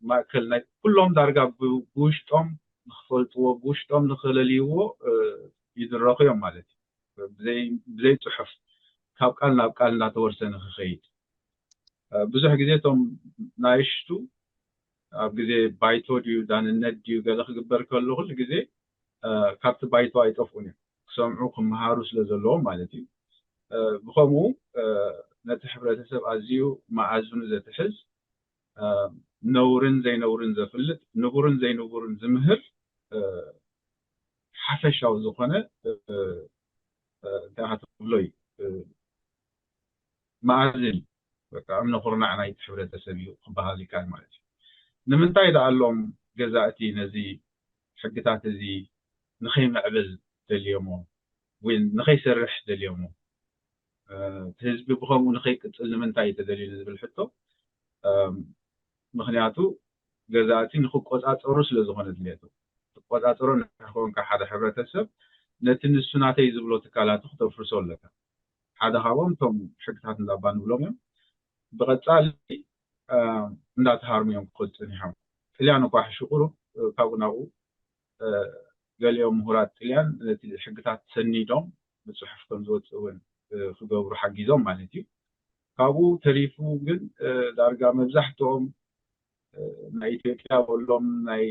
ማእከል ናይ ኩሎም ዳርጋ ብውሽጦም ንክፈልጥዎ፣ ብውሽጦም ንክለልይዎ ይድረኹ እዮም ማለት እዩ። ብዘይ ጽሑፍ ካብ ቃል ናብ ቃል እናተወርሰ ንክኸይድ። ብዙሕ ግዜ እቶም ናይሽቱ ኣብ ግዜ ባይቶ ድዩ ዳንነት ድዩ ገለ ክግበር ከሎ ኩሉ ግዜ ካብቲ ባይቶ ኣይጠፍኡን እዮም። ክሰምዑ ክመሃሩ ስለ ዘለዎም ማለት እዩ። ብኸምኡ ነቲ ሕብረተሰብ ኣዝዩ መኣዝኑ ዘትሕዝ፣ ነውርን ዘይነውርን ዘፍልጥ፣ ንቡርን ዘይንቡርን ዝምህር ሓፈሻዊ ዝኾነ እንታይ ትብሎ እዩ፣ መኣዝን በቃ እምነ ኩርናዕ ናይቲ ሕብረተሰብ እዩ ክበሃል ይከኣል ማለት እዩ። ንምንታይ ደኣ ኣሎም ገዛእቲ ነዚ ሕግታት እዚ ንኸይምዕብል ደልዮሞ ወይ ንኸይሰርሕ ደልዮሞ? እቲ ህዝቢ ብኸምኡ ንኸይቅፅል ንምንታይ እዩ ተደልዩ ንዝብል ሕቶ፣ ምክንያቱ ገዛእቲ ንክቆፃፀሩ ስለ ዝኾነ ድሌቱ። ትቆፃፀሮ እንድሕር ኮንካ ሓደ ሕብረተሰብ፣ ነቲ ንሱ ናተይ ዝብሎ ትካላቱ ክተፍርሶ ኣለካ። ሓደ ካብኦም እቶም ሕግታት እንዳባ ንብሎም እዮም። ብቐፃሊ እንዳተሃርሙ እዮም ክኸዱ ፀኒሖም። ጥልያን እኳ ሕሹ ቁሩብ ካብኡ ናብኡ ገሊኦም ምሁራት ጥልያን ነቲ ሕግታት ሰኒዶም ብፅሑፍ ከም ዝወፅእ እውን ክገብሩ ሓጊዞም ማለት እዩ። ካብኡ ተሪፉ ግን ዳርጋ መብዛሕትኦም ናይ ኢትዮጵያ በሎም ናይ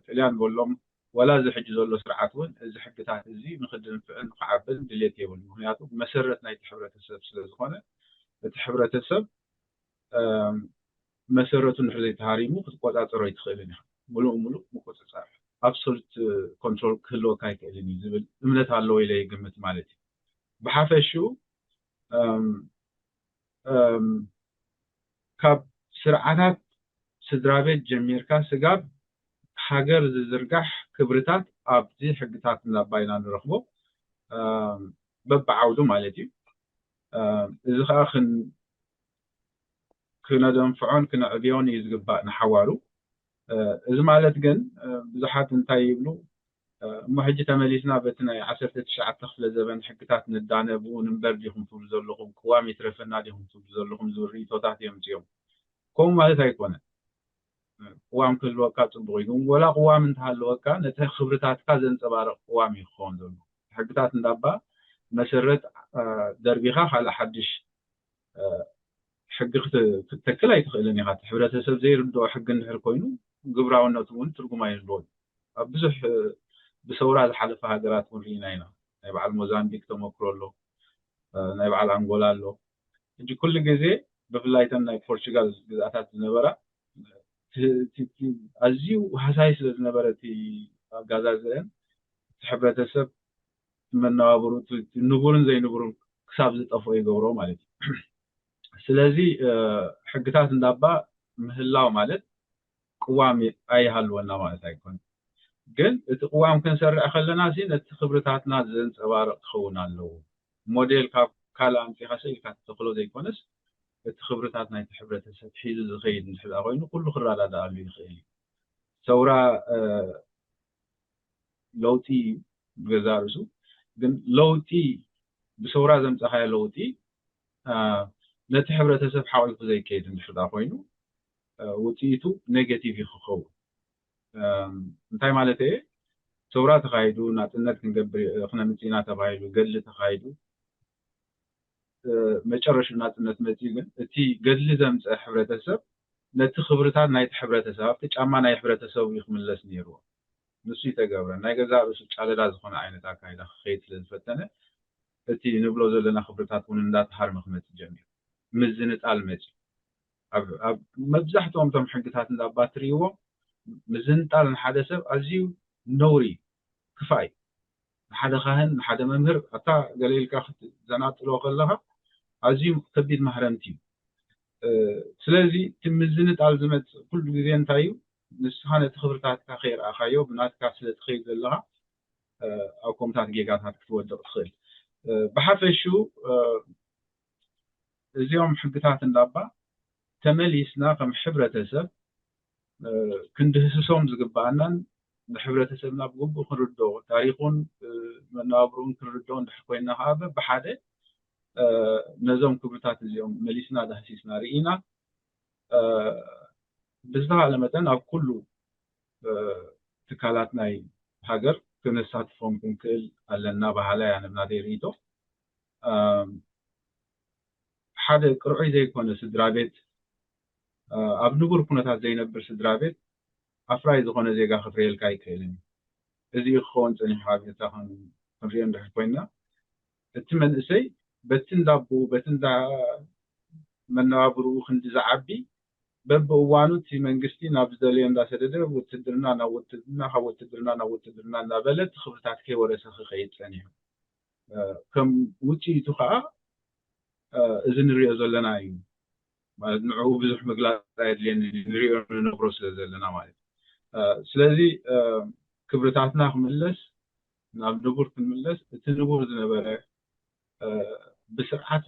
ጥልያን በሎም፣ ወላ እዚ ሕጂ ዘሎ ስርዓት እውን እዚ ሕግታት እዚ ንክድንፍዕን ንክዓብን ድሌት የብሉ። ምክንያቱ መሰረት ናይቲ ሕብረተሰብ ስለ ዝኾነ፣ እቲ ሕብረተሰብ መሰረቱ እንድሕር ዘይተሃሪሙ ክትቆፃፀሮ ኣይትኽእልን ኢኻ። ሙሉእ ሙሉእ ምቁፅፃር፣ absolute control ክህልወካ ኣይክእልን እዩ ዝብል እምነት ኣለዎ ኢለ ይግምት ማለት እዩ። ብሓፈሽኡ ካብ ስርዓታት ስድራ ቤት ጀሚርካ ስጋብ ሃገር ዝዝርጋሕ ክብርታት ኣብዚ ሕግታት እንዳባ ኢና ንረኽቦ። በብዓውዱ ማለት እዩ። እዚ ከዓ ክነደንፍዖን ክነዕብዮን እዩ ዝግባእ ንሓዋሩ። እዚ ማለት ግን ብዙሓት እንታይ ይብሉ፣ እሞ ሕጂ ተመሊስና በቲ ናይ ዓሰርተ ትሽዓተ ክፍለ ዘበን ሕግታት ንዳነ፣ ብኡ ንንበር ዲኹም ትብሉ ዘለኹም፣ ቅዋም ይትረፈና ዲኹም ትብሉ ዘለኹም ዝብል ርእይቶታት እዮም እዚኦም። ከምኡ ማለት ኣይኮነን። ቅዋም ክህልወካ ፅቡቕ እዩ፣ ግን ወላ ቅዋም እንተሃለወካ ነቲ ክብርታትካ ዘንፀባርቕ ቅዋም እዩ ክኸውን ዘሎ። ሕግታት እንዳባ መሰረት ደርቢኻ ካልእ ሓድሽ ሕጊ ክትተክል ኣይትኽእልን ኢኻ። እቲ ሕብረተሰብ ዘይርድኦ ሕጊ እንድሕር ኮይኑ ግብራውነቱ እውን ትርጉም ኣይህልዎን። ኣብ ብዙሕ ብሰውራ ዝሓለፈ ሃገራት እውን ርኢና ኢና። ናይ በዓል ሞዛምቢክ ተመክሮ ኣሎ፣ ናይ በዓል ኣንጎላ ኣሎ። ሕጂ ኩሉ ግዜ ብፍላይ እተን ናይ ፖርቹጋል ግዝኣታት ዝነበራ ኣዝዩ ሃሳይ ስለ ዝነበረ እቲ ኣጋዛዝአን፣ እቲ ሕብረተሰብ መነባብሩ ንቡርን ዘይንቡርን ክሳብ ዝጠፍኦ ይገብሮ ማለት እዩ። ስለዚ ሕግታት እንዳባ ምህላው ማለት ቅዋም ኣይሃልወና ማለት ኣይኮነን። ግን እቲ ቅዋም ክንሰርዕ ከለና ሲ ነቲ ክብርታትና ዘንፀባርቕ ክኸውን ኣለዎ። ሞዴል ካብ ካልእ ኣምፂኻ ስኢልካ ትተኽሎ ዘይኮነስ፣ እቲ ክብርታት ናይቲ ሕብረተሰብ ሒዙ ዝኸይድ እንድሕር ኮይኑ ኩሉ ክረዳዳኣሉ ይኽእል እዩ። ሰውራ ለውጢ እዩ ብገዛ ርእሱ። ግን ለውጢ፣ ብሰውራ ዘምፀኻዮ ለውጢ ነቲ ሕብረተሰብ ሓቂፉ ዘይከይድ እንድሕር ኮይኑ ውፅኢቱ ኔጌቲቭ እዩ ክኸውን። እንታይ ማለት እየ? ሰውራ ተኻይዱ፣ ናፅነት ክንገብር ክነምፅእ ኢና ተባሂሉ፣ ገድሊ ተኻይዱ፣ መጨረሹ ናፅነት መፅኡ ግን እቲ ገድሊ ዘምፀ ሕብረተሰብ ነቲ ክብርታት ናይቲ ሕብረተሰብ ኣብቲ ጫማ ናይ ሕብረተሰቡ እዩ ክምለስ ነይርዎ። ንሱ ይተገብረ ናይ ገዛ ርእሱ ጫለዳ ዝኾነ ዓይነት ኣካይዳ ክኸይድ ስለ ዝፈተነ እቲ ንብሎ ዘለና ክብርታት እውን እንዳተሃርመ ክመፅእ ጀሚሩ። ምዝንጣል መፂኡ። ኣብ መብዛሕትኦም እቶም ሕግታት እንዳባ ትርእይዎም ምዝንጣል ንሓደ ሰብ ኣዝዩ ነውሪ ክፋይ ንሓደ ካህን ንሓደ መምህር ኣታ ገለ ኢልካ ክትዘናጥሎ ከለካ ኣዝዩ ከቢድ ማህረምቲ እዩ። ስለዚ እቲ ምዝንጣል ዝመፅእ ኩሉ ግዜ እንታይ እዩ? ንስኻ ነቲ ክብርታትካ ከይረኣኻዮ ብናትካ ስለ ትኸይድ ዘለኻ ኣብ ከምታት ጌጋታት ክትወድቕ ትኽእል። ብሓፈሽኡ እዚኦም ሕግታት እንዳባ ተመሊስና ከም ሕብረተሰብ ክንድህስሶም ዝግባኣናን ንሕብረተሰብና ብግቡእ ክንርድኦ ታሪኹን መነባብርኡን ክንርድኦ እንድሕር ኮይና ከዓ በብሓደ ነዞም ክብርታት እዚኦም መሊስና ዳህሲስና ርኢና ብዝተኻለ መጠን ኣብ ኩሉ ትካላት ናይ ሃገር ክነሳትፎም ክንክእል ኣለና በሃላይ ኣነ ብናተይ ርእይቶ ሓደ ቅርዑይ ዘይኮነ ስድራ ቤት ኣብ ንቡር ኩነታት ዘይነብር ስድራ ቤት ኣፍራይ ዝኾነ ዜጋ ክፍርየልካ ኣይክእልን እዩ። እዚ ክኸውን ፀኒሑ ኣብ ኤርትራ ክንሪኦ እንድሕር ኮይና እቲ መንእሰይ በቲ እንዳቦኡ በቲ እንዳ መነባብርኡ ክንዲ ዝዓቢ በብእዋኑ እቲ መንግስቲ ናብ ዝደለዮ እንዳሰደደ ውትድርና ናብ ውትድርና ካብ ውትድርና ናብ ውትድርና እናበለ እቲ ክብርታት ከይወረሰ ክኸይድ ፀኒሑ ከም ውፅኢቱ ከዓ እዚ ንሪኦ ዘለና እዩ ማለት ንዕኡ ብዙሕ ምግላፅ ኣየድልየን ንሪኦ ንነብሮ ስለ ዘለና ማለት እዩ ስለዚ ክብርታትና ክምለስ ናብ ንቡር ክንምለስ እቲ ንቡር ዝነበረ ብስርዓት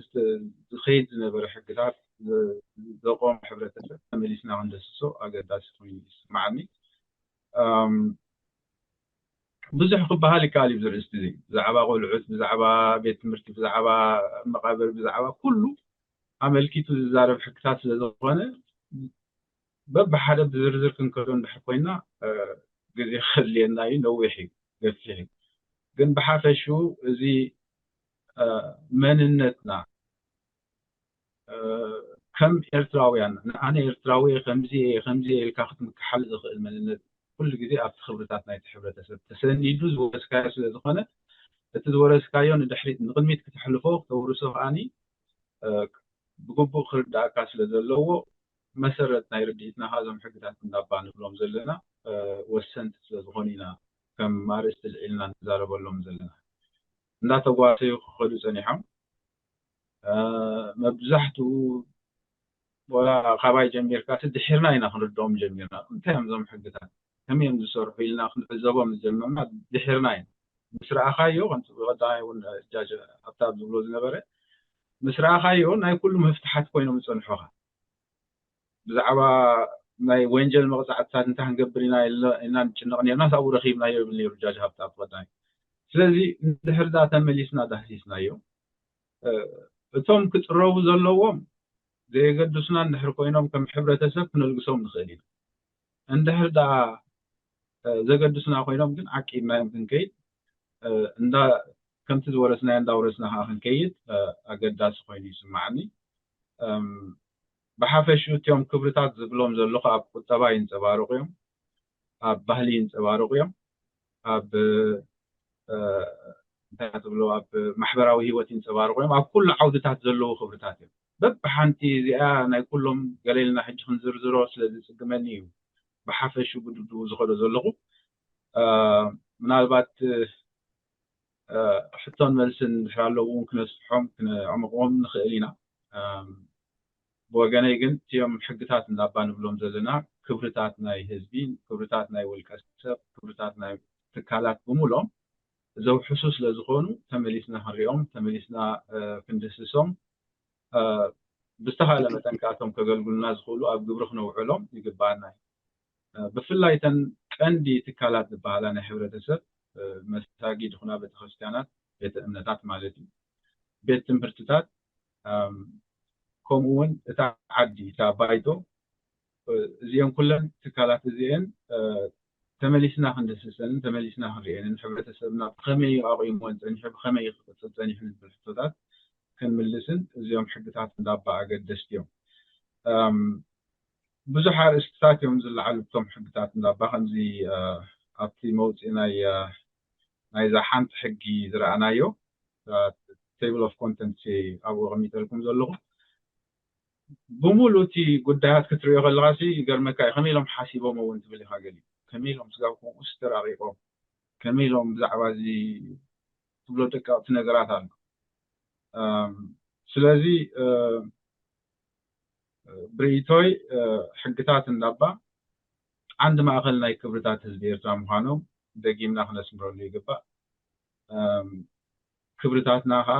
ዝኸይድ ዝነበረ ሕግታት ዘቆመ ሕብረተሰብ ተመሊስና ክንደስሶ ኣገዳሲ ኮይኑ ይስማዓኒ ብዙሕ ክበሃል ይከኣል እዩ ዝርእስቲ እዚ ብዛዕባ ቆልዑት ብዛዕባ ቤት ትምህርቲ ብዛዕባ መቃብር ብዛዕባ ኩሉ ኣመልኪቱ ዝዛረብ ሕግታት ስለ ዝኾነ በብሓደ ብዝርዝር ክንከዶ እንድሕር ኮይና ግዜ ከድልየና እዩ ነዊሕ እዩ ገፊሕ እዩ ግን ብሓፈሽኡ እዚ መንነትና ከም ኤርትራውያን ኣነ ኤርትራዊ ከምዚ ከምዚ ኢልካ ክትምክሓል ዝኽእል መንነት ኩሉ ግዜ ኣብቲ ክብርታት ናይቲ ሕብረተሰብ ተሰኒዱ ዝወረስካዮ ስለ ዝኾነ እቲ ዝወረስካዮ ንድሕሪት ንቕድሚት ክተሕልፎ ክተውርሶ ከዓኒ ብግቡእ ክርዳእካ ስለ ዘለዎ መሰረት ናይ ርድኢትና ከ እዞም ሕግታት እንዳባ ንብሎም ዘለና ወሰንቲ ስለ ዝኾኑ ኢና ከም ኣርእስቲ ልዒልና ንዛረበሎም ዘለና እንዳተጓሰዩ ክኸዱ ፀኒሖም መብዛሕትኡ ወላ ካባይ ጀሚርካ እቲ ድሒርና ኢና ክንርድኦም ጀሚርና እንታይ እዮም እዞም ሕግታት ከመይ እዮም ዝሰርሑ ኢልና ክንዕዘቦም ዝጀመርና ድሒርና ኢና ምስ ረኣኻዮ ከምቲ ብቐዳማይ እውን ጃጅ ኣብታ ዝብሎ ዝነበረ ምስ ረኣኻዮ ናይ ኩሉ መፍትሓት ኮይኖም ዝፀንሑኻ ብዛዕባ ናይ ወንጀል መቕፃዕትታት እንታይ ክንገብር ኢና ኢልና ንጭነቕ ነርና ኣብኡ ረኺብናዮ ይብል ነሩ ጃጅ ሃብታ ብቐዳማይ ስለዚ እንድሕር ዳ ተመሊስና ዳህሲስናዮ እቶም ክፅረቡ ዘለዎም ዘየገድሱና እንድሕር ኮይኖም ከም ሕብረተሰብ ክነልግሶም ንኽእል ኢና እንድሕር ዳ ዘገድሱና ኮይኖም ግን ዓቂብናዮም ክንከይድ እንዳ ከምቲ ዝወረስናዮ እንዳወረስና ከዓ ክንከይድ ኣገዳሲ ኮይኑ ይስማዓኒ ብሓፈሽኡ እቲኦም ክብርታት ዝብሎም ዘለኹ ኣብ ቁጠባ ይንፀባረቑ እዮም ኣብ ባህሊ ይንፀባረቑ እዮም ኣብ እንታይ ትብሎ ኣብ ማሕበራዊ ህይወት ይንፀባረቑ እዮም ኣብ ኩሉ ዓውድታት ዘለዉ ክብርታት እዮም በብሓንቲ እዚኣ ናይ ኩሎም ገሌልና ሕጂ ክንዝርዝሮ ስለ ዝፅግመኒ እዩ ብሓፈሹ ብድብድቡ ዝኸዶ ዘለኹ ምናልባት ሕቶን መልስን ድሕር ኣለዉ እውን ክነስፍሖም ክነዕምቕዎም ንኽእል ኢና ብወገነይ ግን እቲኦም ሕግታት እንዳባ ንብሎም ዘለና ክብርታት ናይ ህዝቢ ክብርታት ናይ ውልቀ ሰብ ክብርታት ናይ ትካላት ብምሎም ዘውሕሱ ስለ ዝኾኑ ተመሊስና ክንሪኦም ተመሊስና ክንድህስሶም ብዝተኻለ መጠን ከኣቶም ከገልግሉና ዝኽእሉ ኣብ ግብሪ ክነውዕሎም ይግባኣና እዩ ብፍላይ ተን ቀንዲ ትካላት ዝበሃላ ናይ ሕብረተሰብ መሳጊድ ይኹና ቤተክርስትያናት ቤተ እምነታት ማለት እዩ ቤት ትምህርትታት ከምኡ እውን እታ ዓዲ እታ ባይቶ እዚአን ኩለን ትካላት እዚአን ተመሊስና ክንድስሰንን ተመሊስና ክንሪአንን ሕብረተሰብና ብኸመይ ኣቑሞን ፀኒሑ ብኸመይ ክቅፅል ፀኒሑ ዝብል ሕቶታት ክንምልስን እዚኦም ሕግታት እንዳባ ኣገደስቲ እዮም። ብዙሕ ኣርእስትታት እዮም ዝለዓሉ እቶም ሕግታት እንዳባ። ከምዚ ኣብቲ መውፅኢ ናይ ናይዛ ሓንቲ ሕጊ ዝረኣናዮ table of contents ኣብኡ ኣቐሚጠልኩም ዘለኹ። ብምሉእ እቲ ጉዳያት ክትሪኦ ከለኻ ሲ ይገርመካ እዩ። ከመይ ኢሎም ሓሲቦም እውን ትብል ኢኻ። ገሊኡ ከመይ ኢሎም ስጋብ ከምኡስ ተራቂቆም፣ ከመይ ኢሎም ብዛዕባ እዚ ትብሎ ደቀቕቲ ነገራት ኣሎ። ስለዚ ብርእይቶይ ሕግታት እንዳባ ዓንዲ ማእኸል ናይ ክብርታት ህዝቢ ኤርትራ ምዃኖም ደጊምና ክነስምረሉ ይግባእ። ክብርታትና ከዓ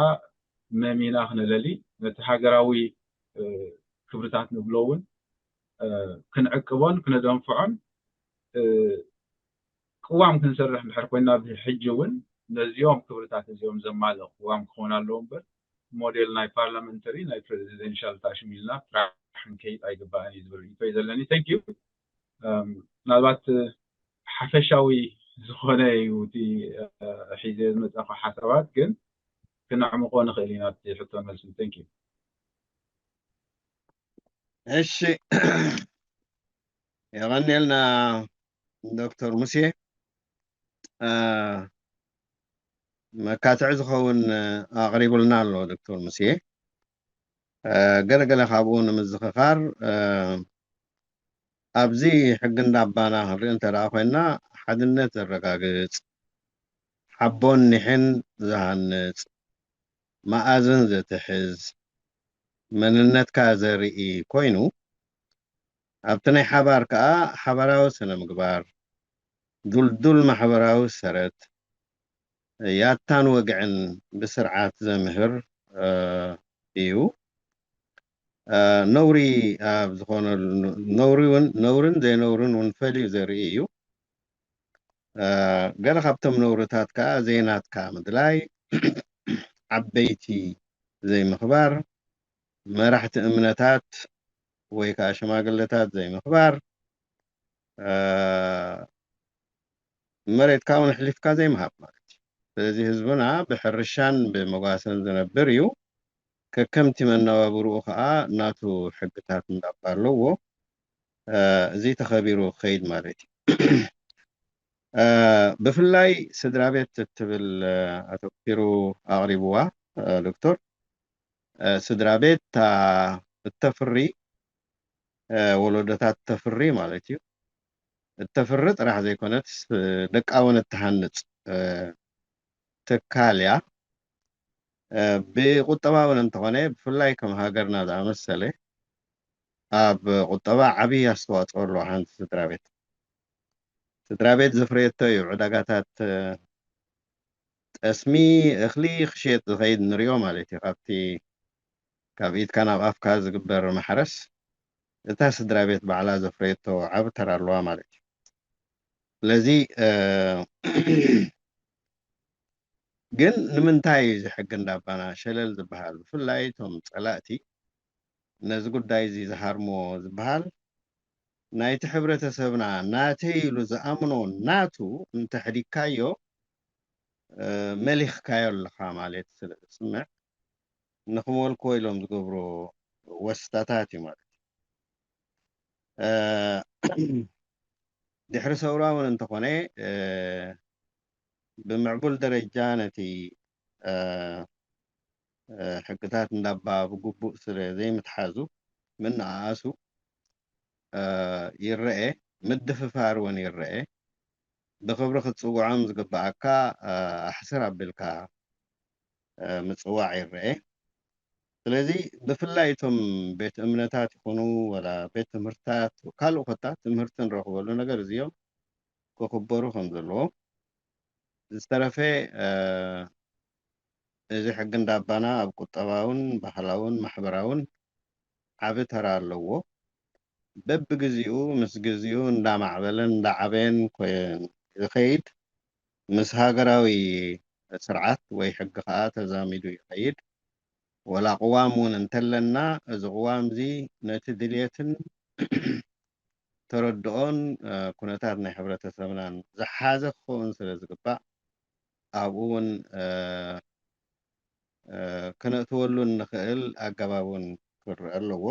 መሚና ክነለሊ፣ ነቲ ሃገራዊ ክብርታት ንብሎ እውን ክንዕቅቦን ክነደንፍዖን ቅዋም ክንሰርሕ እንድሕር ኮይና፣ ብሕጂ እውን ነዚኦም ክብርታት እዚኦም ዘማልእ ቅዋም ክኸውን ኣለዎ እምበር፣ ሞዴል ናይ ፓርላመንተሪ ናይ ፕሬዚደንሻል ታሽም ኢልና ጥራሕ ክንከይድ ኣይግባእን እዩ ዝብል ርእይቶ እዩ ዘለኒ። Thank you። ምናልባት ሓፈሻዊ ዝኾነ እዩ እቲ ሒዘ ዝመፀኹ ሓሳባት፣ ግን ክነዕምቆ ንኽእል ኢና እቲ ሕቶ መልሲ። Thank you። እሺ፣ የቐንየልና ዶክተር ሙሴ። መካትዒ ዝኸውን ኣቕሪቡልና ኣሎ ዶክተር ሙሴ። ገለገለ ካብኡ ንምዝኽኻር፣ ኣብዚ ሕጊ እንዳባና ክንርኢ እንተ ደኣ ኮይና፣ ሓድነት ዘረጋግጽ፣ ሓቦን ኒሕን ዝሃንጽ፣ መኣዝን ዘትሕዝ፣ መንነትካ ዘርኢ ኮይኑ፣ ኣብቲ ናይ ሓባር ከኣ ሓባራዊ ስነ ምግባር፣ ዱልዱል ማሕበራዊ ሰረት፣ ያታን ወግዕን ብስርዓት ዘምህር እዩ። ነውሪ ኣብ ዝኾነሉ፣ ነውሪ እውን፣ ነውርን ዘይነውርን እውን ፈልዩ ዘርኢ እዩ። ገለ ካብቶም ነውርታት ከዓ ዘይናትካ ምድላይ፣ ዓበይቲ ዘይምኽባር፣ መራሕቲ እምነታት ወይ ከዓ ሽማግለታት ዘይምኽባር፣ መሬትካ እውን ኣሕሊፍካ ዘይምሃብ ማለት እዩ። ስለዚ ህዝብና ብሕርሻን ብመጓሰን ዝነብር እዩ። ከከምቲ መነባብርኡ ከዓ ናቱ ሕግታት እንዳባ ኣለዎ። እዚ ተኸቢሩ ክኸይድ ማለት እዩ። ብፍላይ ስድራ ቤት እትብል ኣተኪሩ ኣቕሪብዋ ዶክተር። ስድራ ቤት እተፍሪ፣ ወለዶታት እተፍሪ ማለት እዩ። እተፍሪ ጥራሕ ዘይኮነትስ ደቃ እውን እትሃንፅ ትካል እያ። ብቁጠባ እውን እንተኾነ ብፍላይ ከም ሃገርና ዝኣመሰለ ኣብ ቁጠባ ዓብዪ ኣስተዋፅኦ ኣለዋ ሓንቲ ስድራ ቤት። ስድራ ቤት ዘፍረየቶ እዩ ዕዳጋታት ጠስሚ እኽሊ ክሽየጥ ዝኸይድ ንሪኦ ማለት እዩ። ካብቲ ካብ ኢድካ ናብ ኣፍካ ዝግበር ማሕረስ እታ ስድራ ቤት ባዕላ ዘፍረየቶ ዓቢ ተራ ኣለዋ ማለት እዩ። ስለዚ ግን ንምንታይ እዩ እዚ ሕጊ እንዳባና ሸለል ዝበሃል? ብፍላይ እቶም ፀላእቲ ነዚ ጉዳይ እዚ ዝሃርሞ ዝበሃል ናይቲ ሕብረተሰብና ናተይ ኢሉ ዝኣምኖ ናቱ እንተሕዲግካዮ መሊኽካዮ ኣለኻ ማለት ስለ ዝስምዕ ንኽመልክዎ ኢሎም ዝገብሩ ወስታታት እዩ ማለት እዩ። ድሕሪ ሰውራ እውን እንተኾነ ብምዕቡል ደረጃ ነቲ ሕግታት እንዳባ ብግቡእ ስለ ዘይምትሓዙ ምንኣኣሱ ይረአ፣ ምድፍፋር እውን ይረአ። ብኽብሪ ክትፅውዖም ዝግበኣካ ኣሕስር ኣቢልካ ምፅዋዕ ይረአ። ስለዚ ብፍላይ እቶም ቤት እምነታት ይኹኑ ወላ ቤት ትምህርትታት ካልእ ኮታ ትምህርቲ ንረኽበሉ ነገር እዚኦም ክኽበሩ ከም ዘለዎ ዝተረፈ እዚ ሕጊ እንዳባና ኣብ ቁጠባውን ባህላውን ማሕበራውን ዓቢ ተራ ኣለዎ። በብግዚኡ ምስ ግዚኡ እንዳማዕበለን እንዳዓበየን ዝኸይድ ምስ ሃገራዊ ስርዓት ወይ ሕጊ ከዓ ተዛሚዱ ይኸይድ። ወላ ቅዋም እውን እንተለና እዚ ቅዋም እዚ ነቲ ድልየትን ተረድኦን ኩነታት ናይ ሕብረተሰብናን ዝሓዘ ክኸውን ስለ ዝግባእ ኣብኡ እውን ከነእትወሉ እንኽእል ኣገባብ እውን ክረአ ኣለዎ።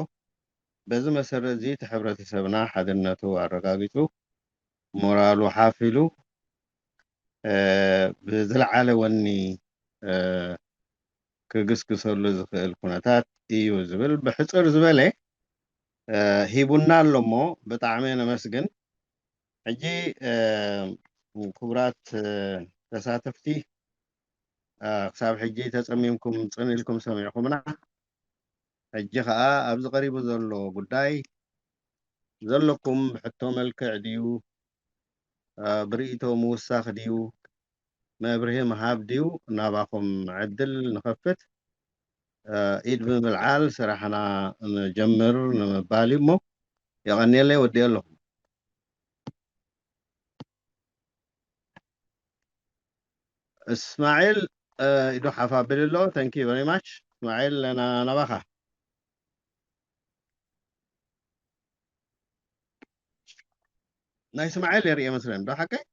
በዚ መሰረት እዚ እቲ ሕብረተሰብና ሓድነቱ ኣረጋጊጹ፣ ሞራሉ ሓፍ ኢሉ ብዝለዓለ ወኒ ክግስግሰሉ ዝኽእል ኩነታት እዩ ዝብል ብሕጽር ዝበለ ሂቡና ኣሎ። እሞ ብጣዕሚ ነመስግን። ሕጂ ክቡራት ተሳተፍቲ፣ ክሳብ ሕጂ ተጸሚምኩም ጽን ኢልኩም ሰሚዕኩምና። ሕጂ ኸኣ ኣብዚ ቀሪቡ ዘሎ ጉዳይ ዘለኩም ብሕቶ መልክዕ ድዩ፣ ብርእይቶ ምውሳኽ ድዩ፣ መብርሂ ምሃብ ድዩ፣ ናባኹም ዕድል ንኸፍት። ኢድ ብምልዓል ስራሕና ንጀምር ንምባል እዩ። እሞ የቐንየለይ፣ ወዲኤ ኣለኹ። እስማዒል ኢዱ ሓፍ ኣቢሉ ኣሎ። Thank you very much እስማዒል፣ ናባኻ። ናይ እስማዒል የርኢ መስለን ዶ ሓቀይ?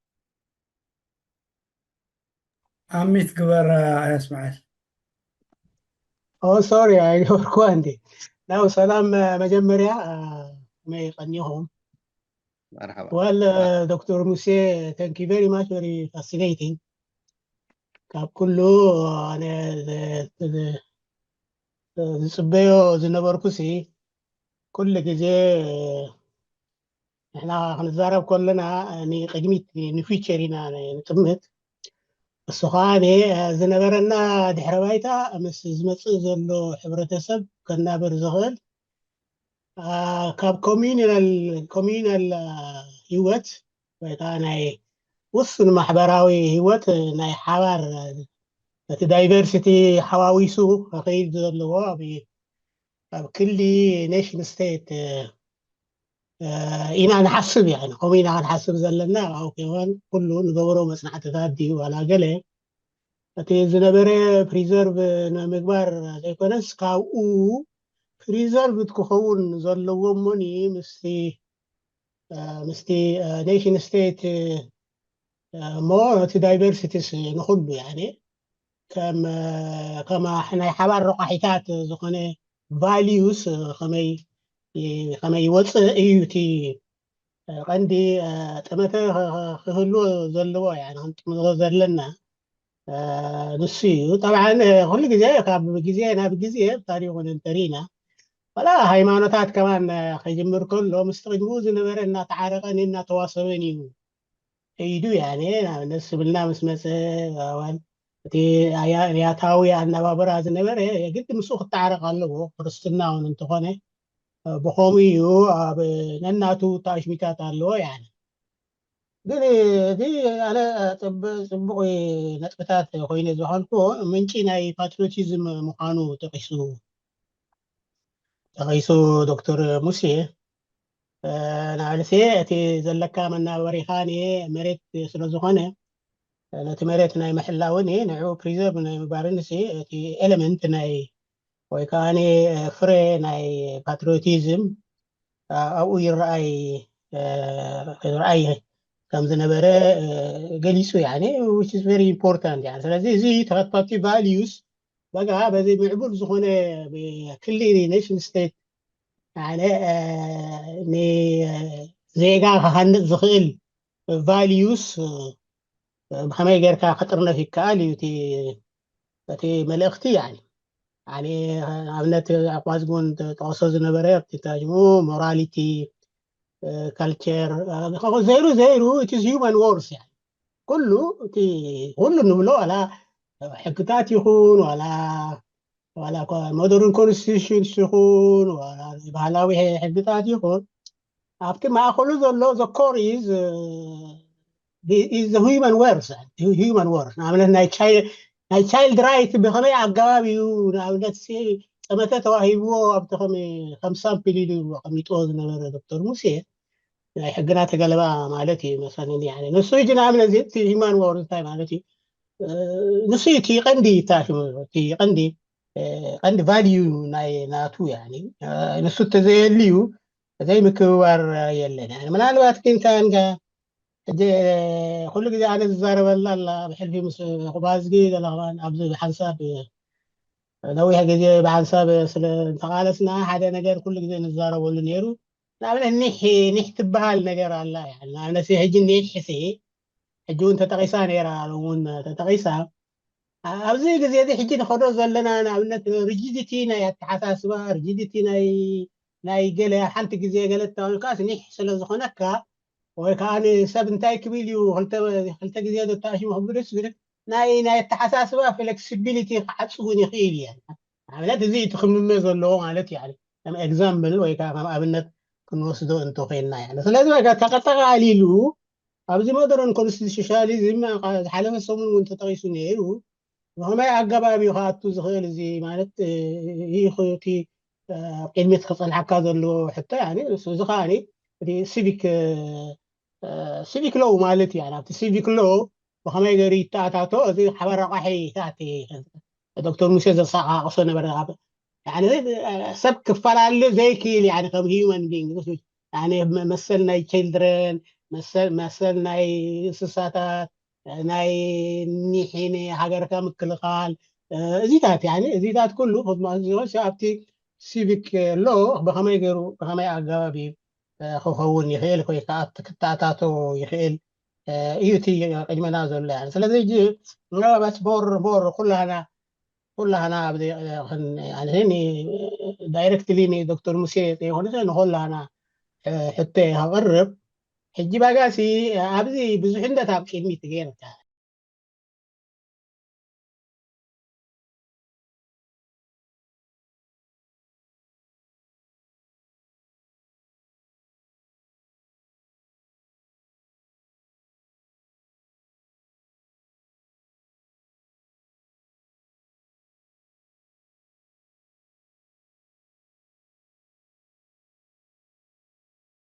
ኣሚት ግበር ኣያ እስማዒል። Oh, sorry, ኣይገበርኩዋ እንዴ? ናው ሰላም። መጀመርያ መይ ቀኒኹም? መርሓባ። Well, ዶክተር ሙሴ, thank you very much, very fascinating። ካብ ኩሉ ኣነ ዝጽበዮ ዝነበርኩ ሲ ኩሉ ግዜ ንሕና ክንዛረብ ከለና ንቅድሚት ንፊቸር ኢና ንጥምት። እሱ ከዓ ዝነበረና ድሕረ ባይታ ምስ ዝመፅእ ዘሎ ሕብረተሰብ ከናብር ዝኽእል ካብ ኮሚናል ኮሚናል ህይወት ወይ ከዓ ናይ ውሱን ማሕበራዊ ህይወት ናይ ሓባር እቲ ዳይቨርሲቲ ሓዋዊሱ ከኸይድ ዘለዎ ኣብ ኣብ ክሊ ኔሽን ስቴት ኢና ንሓስብ። ያ ከምኡ ኢና ክንሓስብ ዘለና። ኣብኡ ከይኮን ኩሉ ንገብሮ መፅናዕትታት ድዩ ዋላ ገለ እቲ ዝነበረ ፕሪዘርቭ ንምግባር ዘይኮነስ ካብኡ ፕሪዘርቭ ክኸውን ዘለዎ እሞኒ ምስቲ ምስቲ ኔሽን ስቴት እሞ እቲ ዳይቨርሲቲስ ንኩሉ ያኔ ከም ከም ናይ ሓባር ረቋሒታት ዝኾነ ቫሊዩስ ከመይ ከመይ ይወፅእ እዩ እቲ ቀንዲ ጠመተ ክህሉ ዘለዎ ያ ክንጥምዞ ዘለና ንሱ እዩ። ጠብዓን ኩሉ ግዜ ካብ ግዜ ናብ ግዜ ታሪኹ ንንተር ኢና ዋላ ሃይማኖታት ከማን ከጅምር ከሎ ምስ ቅድሚኡ ዝነበረ እናተዓረቀን እናተዋሰበን እዩ ከይዱ። ያኔ ንኣብነት ስብልና ምስ መፀ ዋን እቲ ያታዊ ኣነባብራ ዝነበረ የግድ ምስኡ ክተዓረቅ ኣለዎ። ክርስትና እውን እንተኾነ ብኸምኡ እዩ ኣብ ነናቱ ተኣሽሚታት ኣለዎ። ያኔ ግን እዚ ኣነ ፅቡቅ ነጥብታት ኮይነ ዝኮንኩ ምንጪ ናይ ፓትሪዮቲዝም ምዃኑ ጠቂሱ ጠቂሱ ዶክተር ሙሴ ንኣብልሴ እቲ ዘለካ መናበሪኻ መሬት ስለዝኾነ ነቲ መሬት ናይ ምሕላውን ንዑ ፕሪዘርቭ ናይ ምግባርን እቲ ኤለመንት ናይ ወይ ከዓ ፍረ ናይ ፓትሪዮቲዝም ኣብኡ ይረኣይ ይረኣይ ከም ዝነበረ ገሊፁ። ያኔ which is very important። ያኔ ስለዚ እዚ ተኸትኳቲ ቫሊዩስ በቃ በዚ ምዕቡል ዝኾነ ክሊ ኔሽን ስቴት ያኔ ንዜጋ ክሃንፅ ዝኽእል ቫሊዩስ ብኸመይ ጌርካ ክጥርነፍ ይከኣል እዩ እቲ እቲ መልእኽቲ። ያኒ ያኒ ኣብነት ኣቋዝጉን ተጠቅሶ ዝነበረ ኣብቲ ታጅሙ ሞራሊቲ ካልቸር ዘይሩ ዘይሩ it is human worth። ያኒ ኩሉ እቲ ኩሉ ንብሎ ዋላ ሕግታት ይኹን ዋላ ዋላ ሞደርን ኮንስቲቱሽንስ ይኹን ዋላ ባህላዊ ሕግታት ይኹን ኣብቲ ማእኸሉ ዘሎ the core is is human worth። Human worth ንኣብነት ናይ ቻይልድ ራይት ብኸመይ ኣገባብ እዩ ንኣብነት ጠመተ ተዋሂብዎ ኣብቲ ከም ሳምፕል ኢሉ ኣቐሚጥዎ ዝነበረ ዶክተር ሙሴ ናይ ሕግና ተገለባ ማለት እዩ መሰለኒ። ንሱ ሕጂ ንኣብነት እዚ ሂማን ወርዝ እንታይ ማለት እዩ? ንሱ እዩ እቲ ቀንዲ ታሽሙ እቲ ቀንዲ ቀንዲ ቫልዩ ናይ ናቱ ንሱ ተዘየልዩ ዘይምክብባር የለን። ምናልባት ግን ካንካ ሕጂ ኩሉ ግዜ ኣነ ዝዛረበላ ኣላ ብሕልፊ ምስ ኩባዝጊ ገለ ከማን ኣብዚ ሓንሳብ ነዊሕ ግዜ ብሓንሳብ ስለ እንተቓለስና ሓደ ነገር ኩሉ ግዜ ንዛረበሉ ነይሩ። ንኣብነት ኒሕ ኒሕ ትበሃል ነገር ኣላ። ንኣብነት ሕጂ ኒሕ ሲ ሕጂ እውን ተጠቒሳ ነይራ፣ እውን ተጠቒሳ። ኣብዚ ግዜ እዚ ሕጂ ንኸዶ ዘለና ንኣብነት ሪጂዲቲ ናይ ኣተሓሳስባ፣ ሪጂዲቲ ናይ ናይ ገለ ሓንቲ ግዜ ገለ እተባልካስ ኒሕ ስለ ዝኾነካ ወይ ከዓ ንሰብ እንታይ ክብል እዩ ክልተ ግዜ ዘተኣሽሙ ክብልስ ናይ ናይ ኣተሓሳስባ ፍሌክሲቢሊቲ ክዓፅ እውን ይኽእል እየ። ንኣብነት እዚ እቲ ክምመ ዘለዎ ማለት እዩ። ከም ኤግዛምፕል ወይ ከዓ ከም ኣብነት ክንወስዶ እንተኮይንና ያ ስለዚ በቃ ተቀጠቃሊሉ ኣብዚ ሞደርን ኮንስቲቱሽናሊዝም ዝሓለፈ ሰሙን እውን ተጠቂሱ ነይሩ። ብኸመይ ኣገባብ እዩ ክኣቱ ዝኽእል እዚ ማለት እቲ ኣብ ቅድሚት ክፀንሓካ ዘለዎ ሕቶ እዚ ከዓ እቲ ሲቪክ ሲቪክ ሎው ማለት እዩ። ኣብቲ ሲቪክ ሎው ብኸመይ ገይሩ ይተኣታቶ እዚ ሓበራ ቋሒ ይተኣቲ ዶክተር ሙሴ ዘሰቃቅሶ ነበረ። ሰብ ክፈላለ ዘይክእል ከም ሂዩማን ቢንግ መሰል ናይ ችልድረን መሰል ናይ እንስሳታት ናይ ኒሒኒ ሃገርካ ምክልኻል እዚታት እዚታት ኩሉ ኣብቲ ሲቪክ ሎ ብኸመይ ገይሩ ብኸመይ ኣገባብ እዩ ክኸውን ይኽእል ወይ ከዓ ክተኣታቶ ይኽእል እዩ እቲ ቅድመና ዘሎ። ስለዚ ምናልባት ቦር ቦር ኩላህና ኩላህና ኣብዚ ዳይሬክትሊ ንዶክተር ሙሴ ዘይኮነ ንኩላህና ሕቶ ከቕርብ ሕጂ ባጋሲ ኣብዚ ብዙሕነት ኣብ ቅድሚት ገይርካ